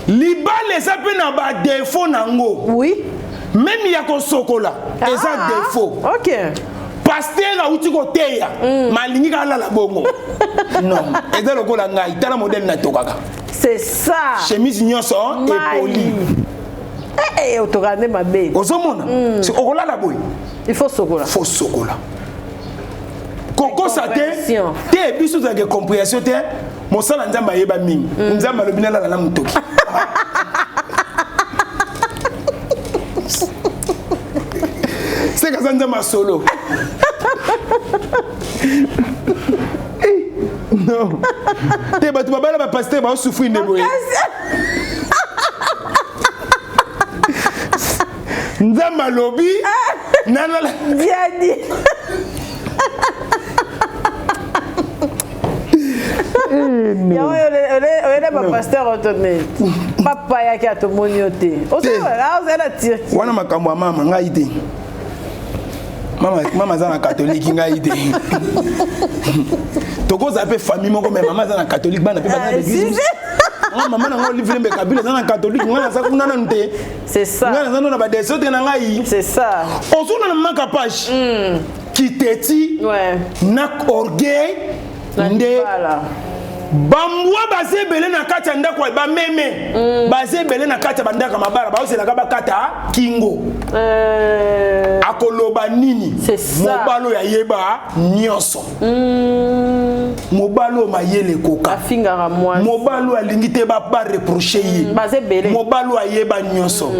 Libala eza mpe na badéfauts nango. Même ya kosokola eza défaut. Pasteur auti koteya, malingi kaka alala bongo. Non, eza lokola ngai, tala modèle natokaka. C'est ça. Chemise nyonso epoli. Otokaka nde mabe. Ozomona, okolala boye. Il faut sokola. Faut sokola. Kokosa te te, biso tozalaka compréhension te. Mosala Nzambe ayeba mingi. Nzambe alobi nalala na motoki. Seka aza Nzambe asolo. Non te, bato babala bapasteur baosouffrir nde boye. Nzambe alobi nalala. Diadi. Yango oyele bapasteur otone papa yaki atomoni yo te, ozala na Turquie. Wana makambo ya mama ngai te. Mama aza na catholique, ngai te. Tokozala mpe famille moko, mais mama aza na catholique, bana mpe baza na église. Nga mama nango Olive Lembe Kabila aza na catholique, ngai naza kuna nanu te. C'est ça. Ngai naza nano na badésordre na ngai. C'est ça. Ozona na mama Kapage, kiteti na orgueil nde bambwa baza ebele na kati ya ndako, bameme baza ebele na kati ya bandako ya mabala, baozelaka bakata kingo. Akoloba nini? Mobali oyo ayeba nyonso, mobali oyo mayele ekoka, mobali oyo alingi te bareprocher ye, mobali oyo ayeba nyonso,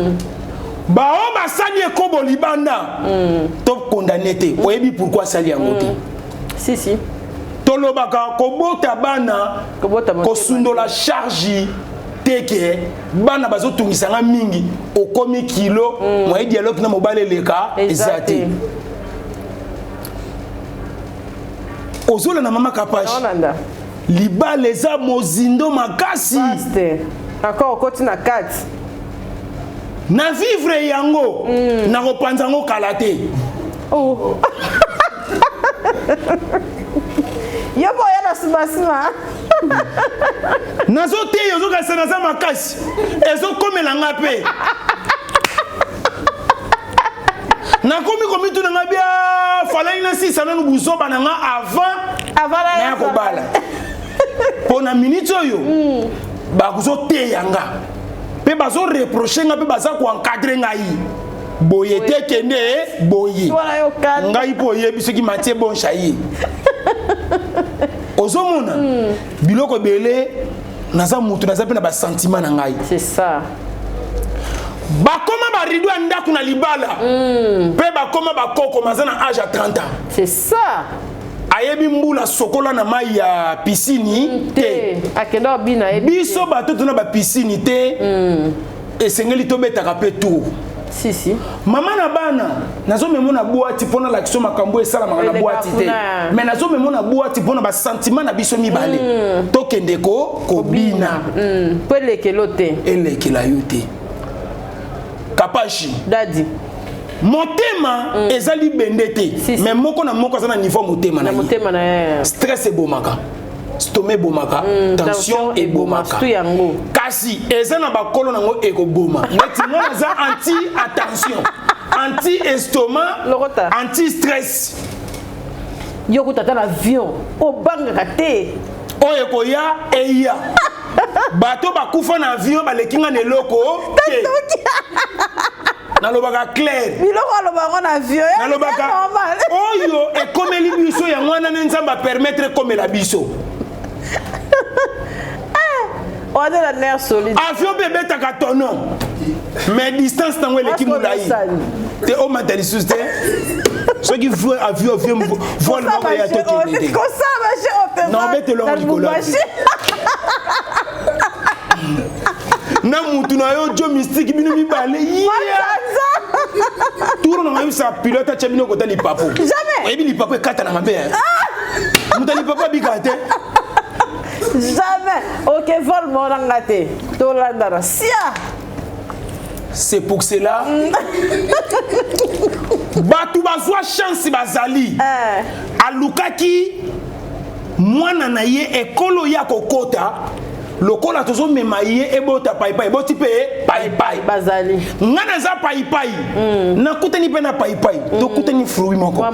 bao basali ekobo libanda, tokondane te. Oyebi pourquoi asali yango te? Si si. Tolobaka kobota bana, kosundola charge te ke bana bazotungisanga mingi, okomi kilo moye. Dialogue na mobali eleka eza te. Ozolanda mama Kapage, libala eza mozindo makasi. Encore okoti na kati. Na vivre yango, nakopanza yango kala te. Oh. Yo mpo oya na nsima. Nazoteya, ozokasa naza makasi, ezokomela nga mpe nakomi komituna nga bia falaki nasisa nanu buzoba na nga avant naya kobala, mpo na minute oyo bazoteya nga mpe bazoreprocher nga mpe baza koencadrer ngai boye te, kende boye. Ngai mpo oyebi soki Matie Bonsha ye ozomona biloko ebele. Naza motu, naza mpe na basentiment na ngai. C'est ça. Bakoma barideau ya ndako na libala mpe bakoma bakoko maza na age ya 30 ans. C'est ça. Ayebi mbula sokola na mai ya piscine te. Akenda obina. Biso bato tona bapiscine te, esengeli tobetaka mpe tour. Si si. Mama na bana, nazomema na boîte mpo nalakisa makambo esalamaka na boîte te, mais nazomema na boîte mpo na basentiment na biso mibale, tokende ko kobina. Mpo elekelo te. Elekela yo te, Kapashi. Dadi. Motema eza libende te, mais moko na moko aza na niveau motema na ye. Stress ebomaka, estomac ebomaka, tension ebomaka, kasi eza na bakolo nango ekoboma. Neti nga naza anti attention, anti estomac, anti stress. Yo kuta ata na avion obangaka te. Oyo ekoya eya, bato bakufa na avion baleki nga na eloko te. Nalobaka clair. Biloko alobaka na avion. Nalobaka oyo ekomeli biso, yango wana nde Nzambe apermettre ekomela biso. Wana na nerf solide. Avion mpe ebetaka tono, mais distance nango eleki molai te. Omata lisusu te. Soki avion, avion vol moko ya, tokende te. Non, obetelongo likolo. Na mutu na yo jo mystique bino mibale. Tour na ngai sa pilote atia bino kota lipapo. Jamais. Oyebi lipapo ekata na mabe. Hein? Ah! Mutu lipapo abika te. Jamais. Ok, vol mona nga te. Tolandana. Sia. C'est pour cela bato bazwa chance bazali eh. alukaki mwana na ye ekolo ye akokota lokola tozomema ye ebota paipai eboti mpe paipai bazali nga naza paipai mm. nakutani mpe na paipai mm. tokutani fruit moko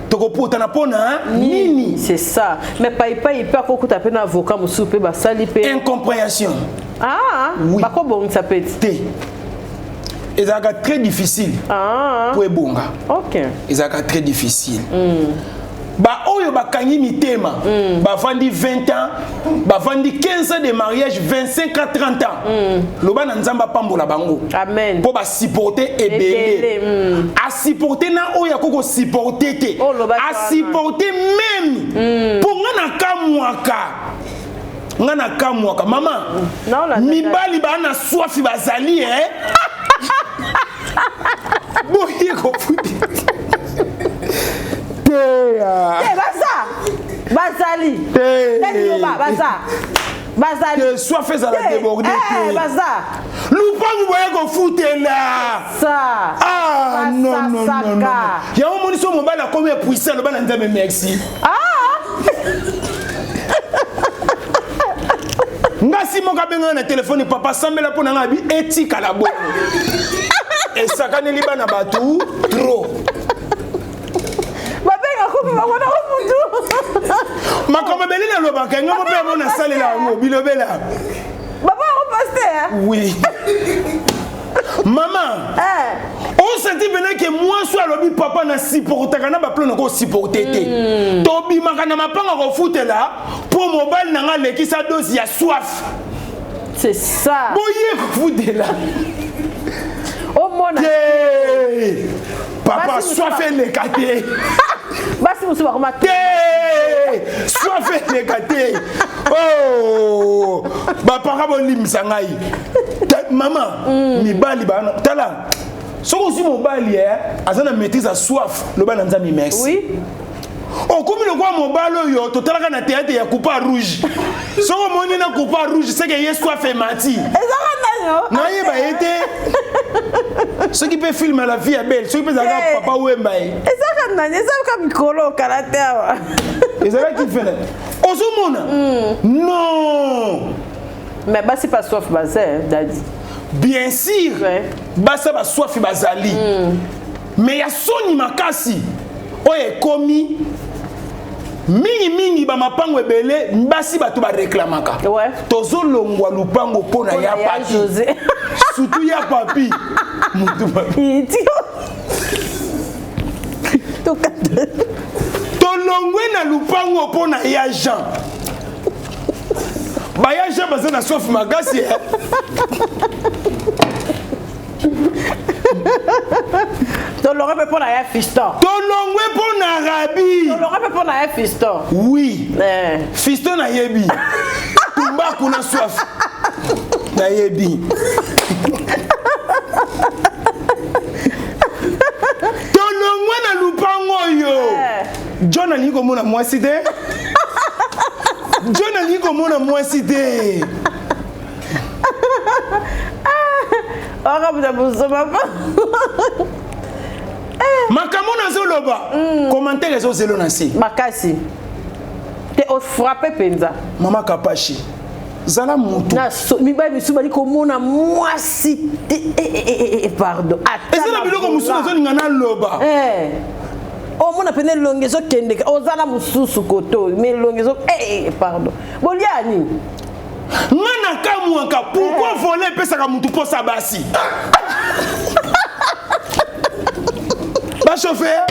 tokoputana mpo na nini c'est ça mais paipai mpe akokuta mpe na avocat mosusu mpe basali mpe incompréhension ah, oui. bakobongisa mpe te ezalaka très difficile ah. mpo ebonga okay. ezalaka très difficile mm. baoyo bakangi mitema mm. bavandi 20 ans bavandi 15 ans de mariage 25 à 30 ans mm. loba na nzambe apambola bango mpo basupporte ebele, ebele mm. asupporte na oyo akoki kosupporte te oh, asupporte meme mpo mm. nga nakamwaka nga nakamwaka mama mibali baa na swafi bazali e boye kofuti te eh, baza bazali te baza bazali te soif ezala débordé eh, te baza lupangu boye kofutela ah non non non yango omoni so mobali akomi epuise aloba na nzambe merci ah nga si moko abengaka na telefone papa sambela mpo na nga abi etikala bongo esakaneli bana bato trop babenga komi bango na mutu makambo ebele nalobaka nga mpe yango nasalela yango bilobela baba yango paster oui mama eh. osenti pene ke mwasi alobi papa na supportaka na baplan nako supporte te mm. tobimaka na mapanga kofutela mpo mobali na nga alekisa dose ya soif c'est ça boye kofutela omona te papa soif eleka te basi mosusu bakoma te soif eleka te oh bapaka bolimbisa ngai mama mm. mibali bana tala soki ozwi mobali eh, aza na maîtrise ya soif loba na nzambe merci oui. okomi lokola mobali oyo totalaka na théâtre ya coupa rouge soki omoni na coupa rouge seke ye soif emati nayeba ye te soki mpe film ya la vie ya belle soki mpe ezalaka papa wemba ye ezalaka nani ezalaka mikolo okala te awa ezalaki fene ozomona mm. non mais basi pa soif baza dadi bien sûr basi baswafi bazali mm. mais ya soni makasi oyo ekomi mingimingi bamapango ebele basi bato bareklamaka ouais. tozolongwa lupango mpo na ya papi surtout ya papi mutu tolongwe na lupango mpo na ya jean baya jean baza na soif makasi eh. tolongwe mpe mpo na ya fiston tolongwe mpo na rabi tolongwe mpe mpo na ya fiston oui eh. fiston nayebi tumbaku na soif nayebi tolongwe na lupango oyo eh. john alingi komona mwasi te john alingi komona mwasi te wakabuta buzoba makambo nazoloba mm. commentaire ezozelo na nse makasi te ofrappe mpenza mama kapashi zala mutu mibali misusu bali komona mwasi te eh, eh, eh, pardon eza na biloko mosusu nazolinga naloba omona mpena elongi ezokendeka oza na mosusu koto ma elongi ezo pardon bolia nini nga nakamwaka pourquoi eh. vole epesaka motu mposa basi bachauffeur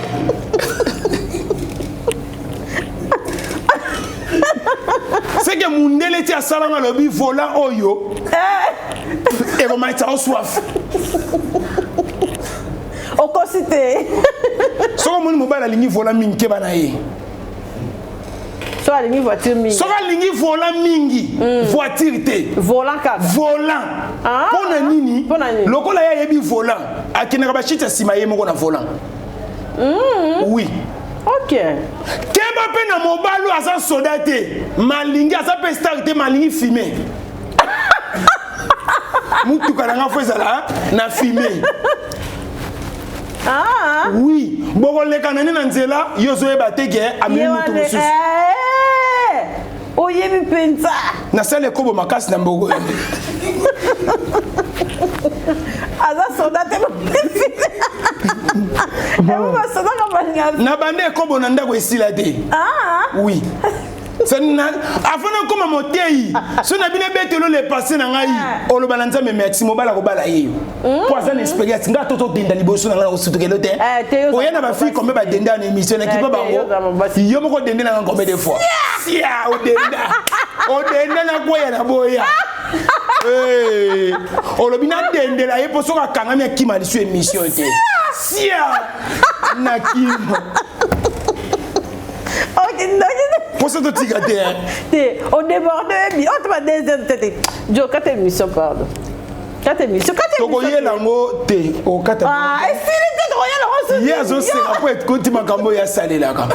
seke mundele ti asalanga alobi volant oyo eh. ekomatisa o soif okosi te soki omoni mobali alingi volant mingi keba na ye So alingi voiture mingi. Soki alingi volant mingi, voiture te. Volant kaka. Volant. Ah. Mpo na nini? Mpo na nini? Lokola ye ayebi volant, akendaka bashite ya nsima ye moko na volant. Oui. Ok. Keba mpe na mobali oyo aza soda te, malingi aza mpe star te, malingi fume. Mutuka na nga fo ezala na fume. Ah. Oui, bokoleka na nde na nzela, yo ozoyeba te ke amemi motu mosusu. Oyebi mpenza. Nasala ekobo makasi na mboko. Aza soda te na bande ekobo na ndako esila te. Oui. Avant nakóma motei so na bino ebetelo le passé na ngai oloba na Nzambe merci mobala kobala ye mpo aza na expérience ngai toto denda liboso na ngai na kosutukelo te oya na bafille combien badenda na émission na kipa bango yo moko odende na ngai combien de fois sia odenda odenda na kweya na boya olobi nadendela ye mpo soki akangami akima lisu émission te sia nakima. Posa totika te. Te odéborde oyebi oyo te ba deuxième te te jo kata émission, pardon, kata émission, kata. Tokoyela yango te, okata. Esili te, tokoyela yango. Ye azoseka mpo ekoti makambo oyo asalelaka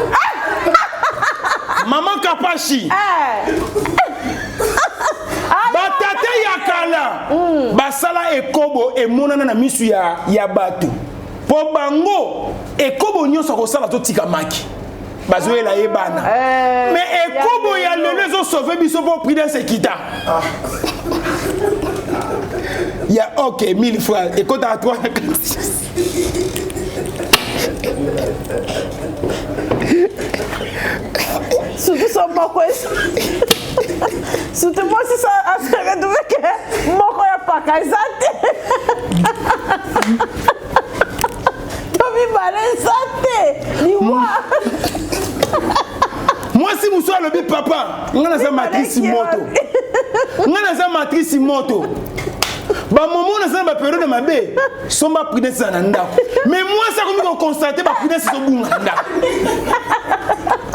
mama Kapashi. Batata ya kala basala ekobo emonana na misu ya bato mpo bango ekobo nyonso akosala totika maki bazoyela ye bana. Mais ekobo ya lelo ezosauve biso mpo prudence ekita ya ok 1000 francs ekotaka 3 na kati. Surtout so moko, surtout mwasi so ase retrouve ke moko ya paka eza te to mibale eza te, liwa. Mwasi mosusu alobi: "Papa, nga naza matrice moto, nga naza matrice moto, bamomo naza na bapériode mabe, somba prudence eza na ndako." Mais mwasi akomi koconstate baprudence ezobunga na ndako,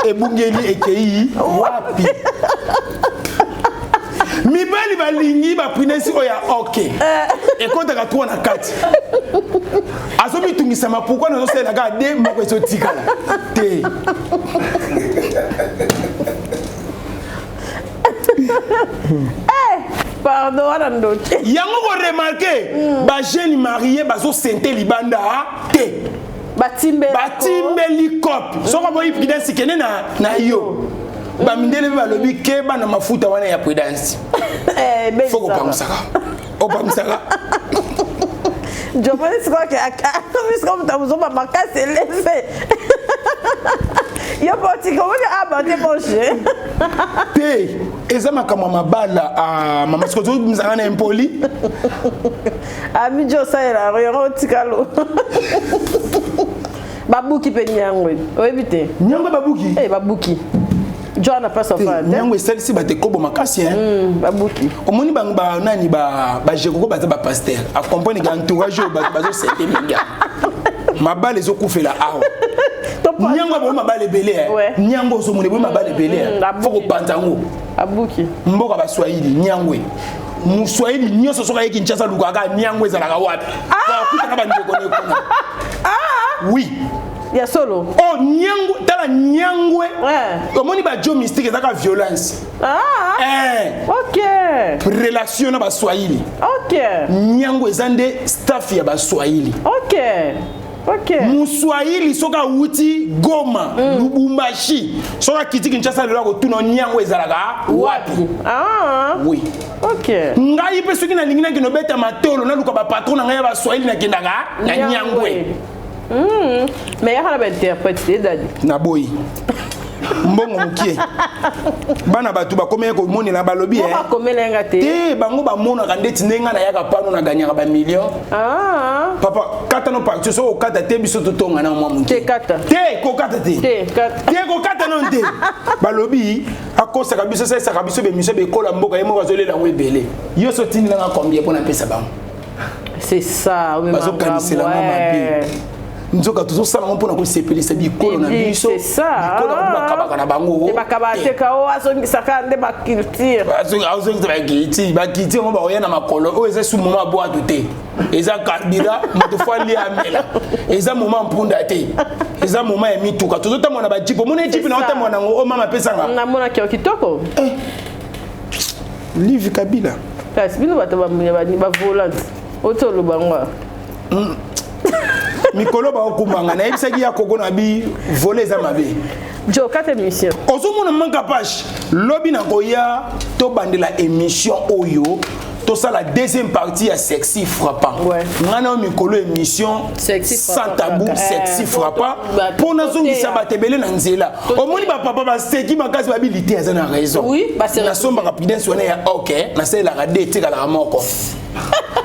ebungeli ekei wapi? Mibali balingi baprudence oyo ya ok ekɔtaka trop na kati, azomitungisama pourquoi nazosalela kaka de moko ezotikala te. Pardon, wana ndoki. Yango koremarquer bajeune marié bazosente libanda te. Batimbeli cope soki oboyi prudence kende na yo. Bamindele mpe balobi keba na mafuta wana ya prudence, fo kopangisaka opangisaka. Jomoni sikoyo sikoyo moto amozoba makasi eleve yo mpo otika omoni abate bonge. Te, eza makambo ya mabala. Mama, sikoyo tozobimizanga na impoli. Amidi osalela yango otikalo babuki mpe nyango oyebi te. Nyango babuki. Babuki jo wana place ofana te. Nyango esalisi bato ekobo makasi. Babuki. Omoni bango banani bajekoko baza bapaster acomprendre ke entourage oyo bato bazosete mingi, mabala ezokufela awa. Nyango aboyi mabala ebele, nyango ozomona eboyi mabala ebele, fo kopanza yango. Abuki. Mboka baswahili nyangwe, moswahili nyonso soki aye Kinshasa alukaka nyango ezalaka wapi, akutaka bandeko ne kuna. Oui. Ya solo. Oh, nyango, tala nyangwe, omoni bajo mystique ezaka violence. Relation na baswahili. Nyango eza nde staff ya baswahili. Moswahili soki awuti Goma, Lubumbashi, soki akiti Kinshasa lelo akotuna nyango ezalaka wapi. Oui. Ngai mpe soki nalingi nakende obeta matolo, naluka bapatron na ngai ya baswahili, nakendaka na nyangwe. Mais yaka na bainterprète te, dadi. Naboyi mbongo mokie, bana bato bakomaki komonela balobi. Bakomelenga te. Te, bango bamonaka ndeti ndenge ngai nayaka pano naganyaka bamillion. Papa, kata no parti, soki okata te biso totonga na mwa moke. Te, kokata te, te kokata no te. Balobi akosaka biso, asalisaka biso bemission bekola mboka, ye moko azolela yango ebele. Yo so otindilanga combien mpo napesa bango? C'est ça. Bazokanisela ngo mabe. Nzoka tozosala yango mpona kosepelisa bikolo na biso. Bikolo yango bakabaka na bango. Bakabaka te ka oyo azongisaka nde baculture. Azongisa baculture, baculture yango bakoya na makolo oyo eza su moment bwatu te. Eza carburant, moto fo alia amela. Eza moment mpunda te. Eza moment ya mituka. Tozotambola na bajipe. Omoni jipe na otambola nango oyo mama apesanga. Namonaki yo kitoko. Eh. Live Kabila. Kasi bino bato ba volante. Oti oloba ngo. Mikolo baokumbanga nayebisaki ya koko na bi vole eza mabe. Jo kata émission. Ozomona manka page lobi na koya tobandela émission oyo tosala deuxième partie ya sexy frappant. Ouais. Nga na mikolo émission sexy sans tabou sexy frappant mpo nazongisa bato ebele na nzela. Omoni bapapa baseki makasi babi lite aza na raison. Oui, nasombaka prudence wana ya ok nasalelaka de etikalaka moko.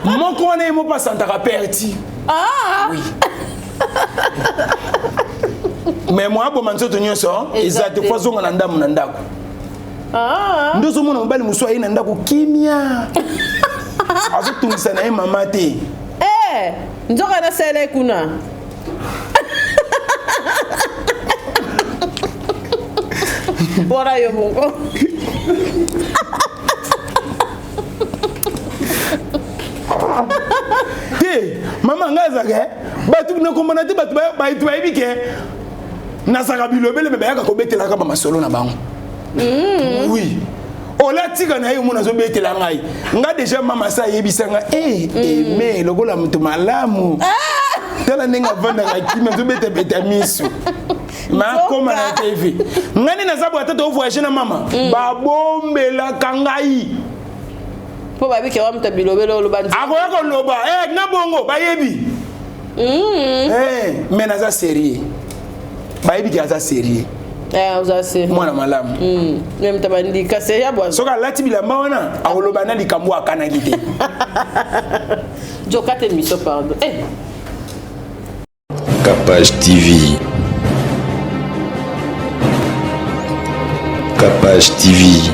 Moko wana ye moko asantaka perti. Ah! Oui. Mais moi aboma nzoto nyonso eza te fo azonga na ndambo na ndako. Ah. Nde ozomona mobali mosusu aye na ndako kimia azotungisa na ye mama te. Eh, nzoka nasala kuna. Wana yo moko. Te mama ngai azalaka bato nakombana te bato bayebi ke nazalaka bilobele me bayaka kobetelaka bamasolo na bango. Oui, olatika na ye omona azobetela ngai nga deja mama sa ayebisa nga eme lokola moto malamu tala ndenge avandaka kimi azobetabeta miso makoma na TV ngai nde naza boye ata tovoyage na mama babombelaka ngai mpo babike wa moto bilobele oloba akoya koloba na bongo bayebi mais naza sérieux bayebi ke aza sérieux mwana malamu soki alati bilamba wana akoloba na likambo akanaki te. Jokate émission pardon. Capage TV. Capage TV.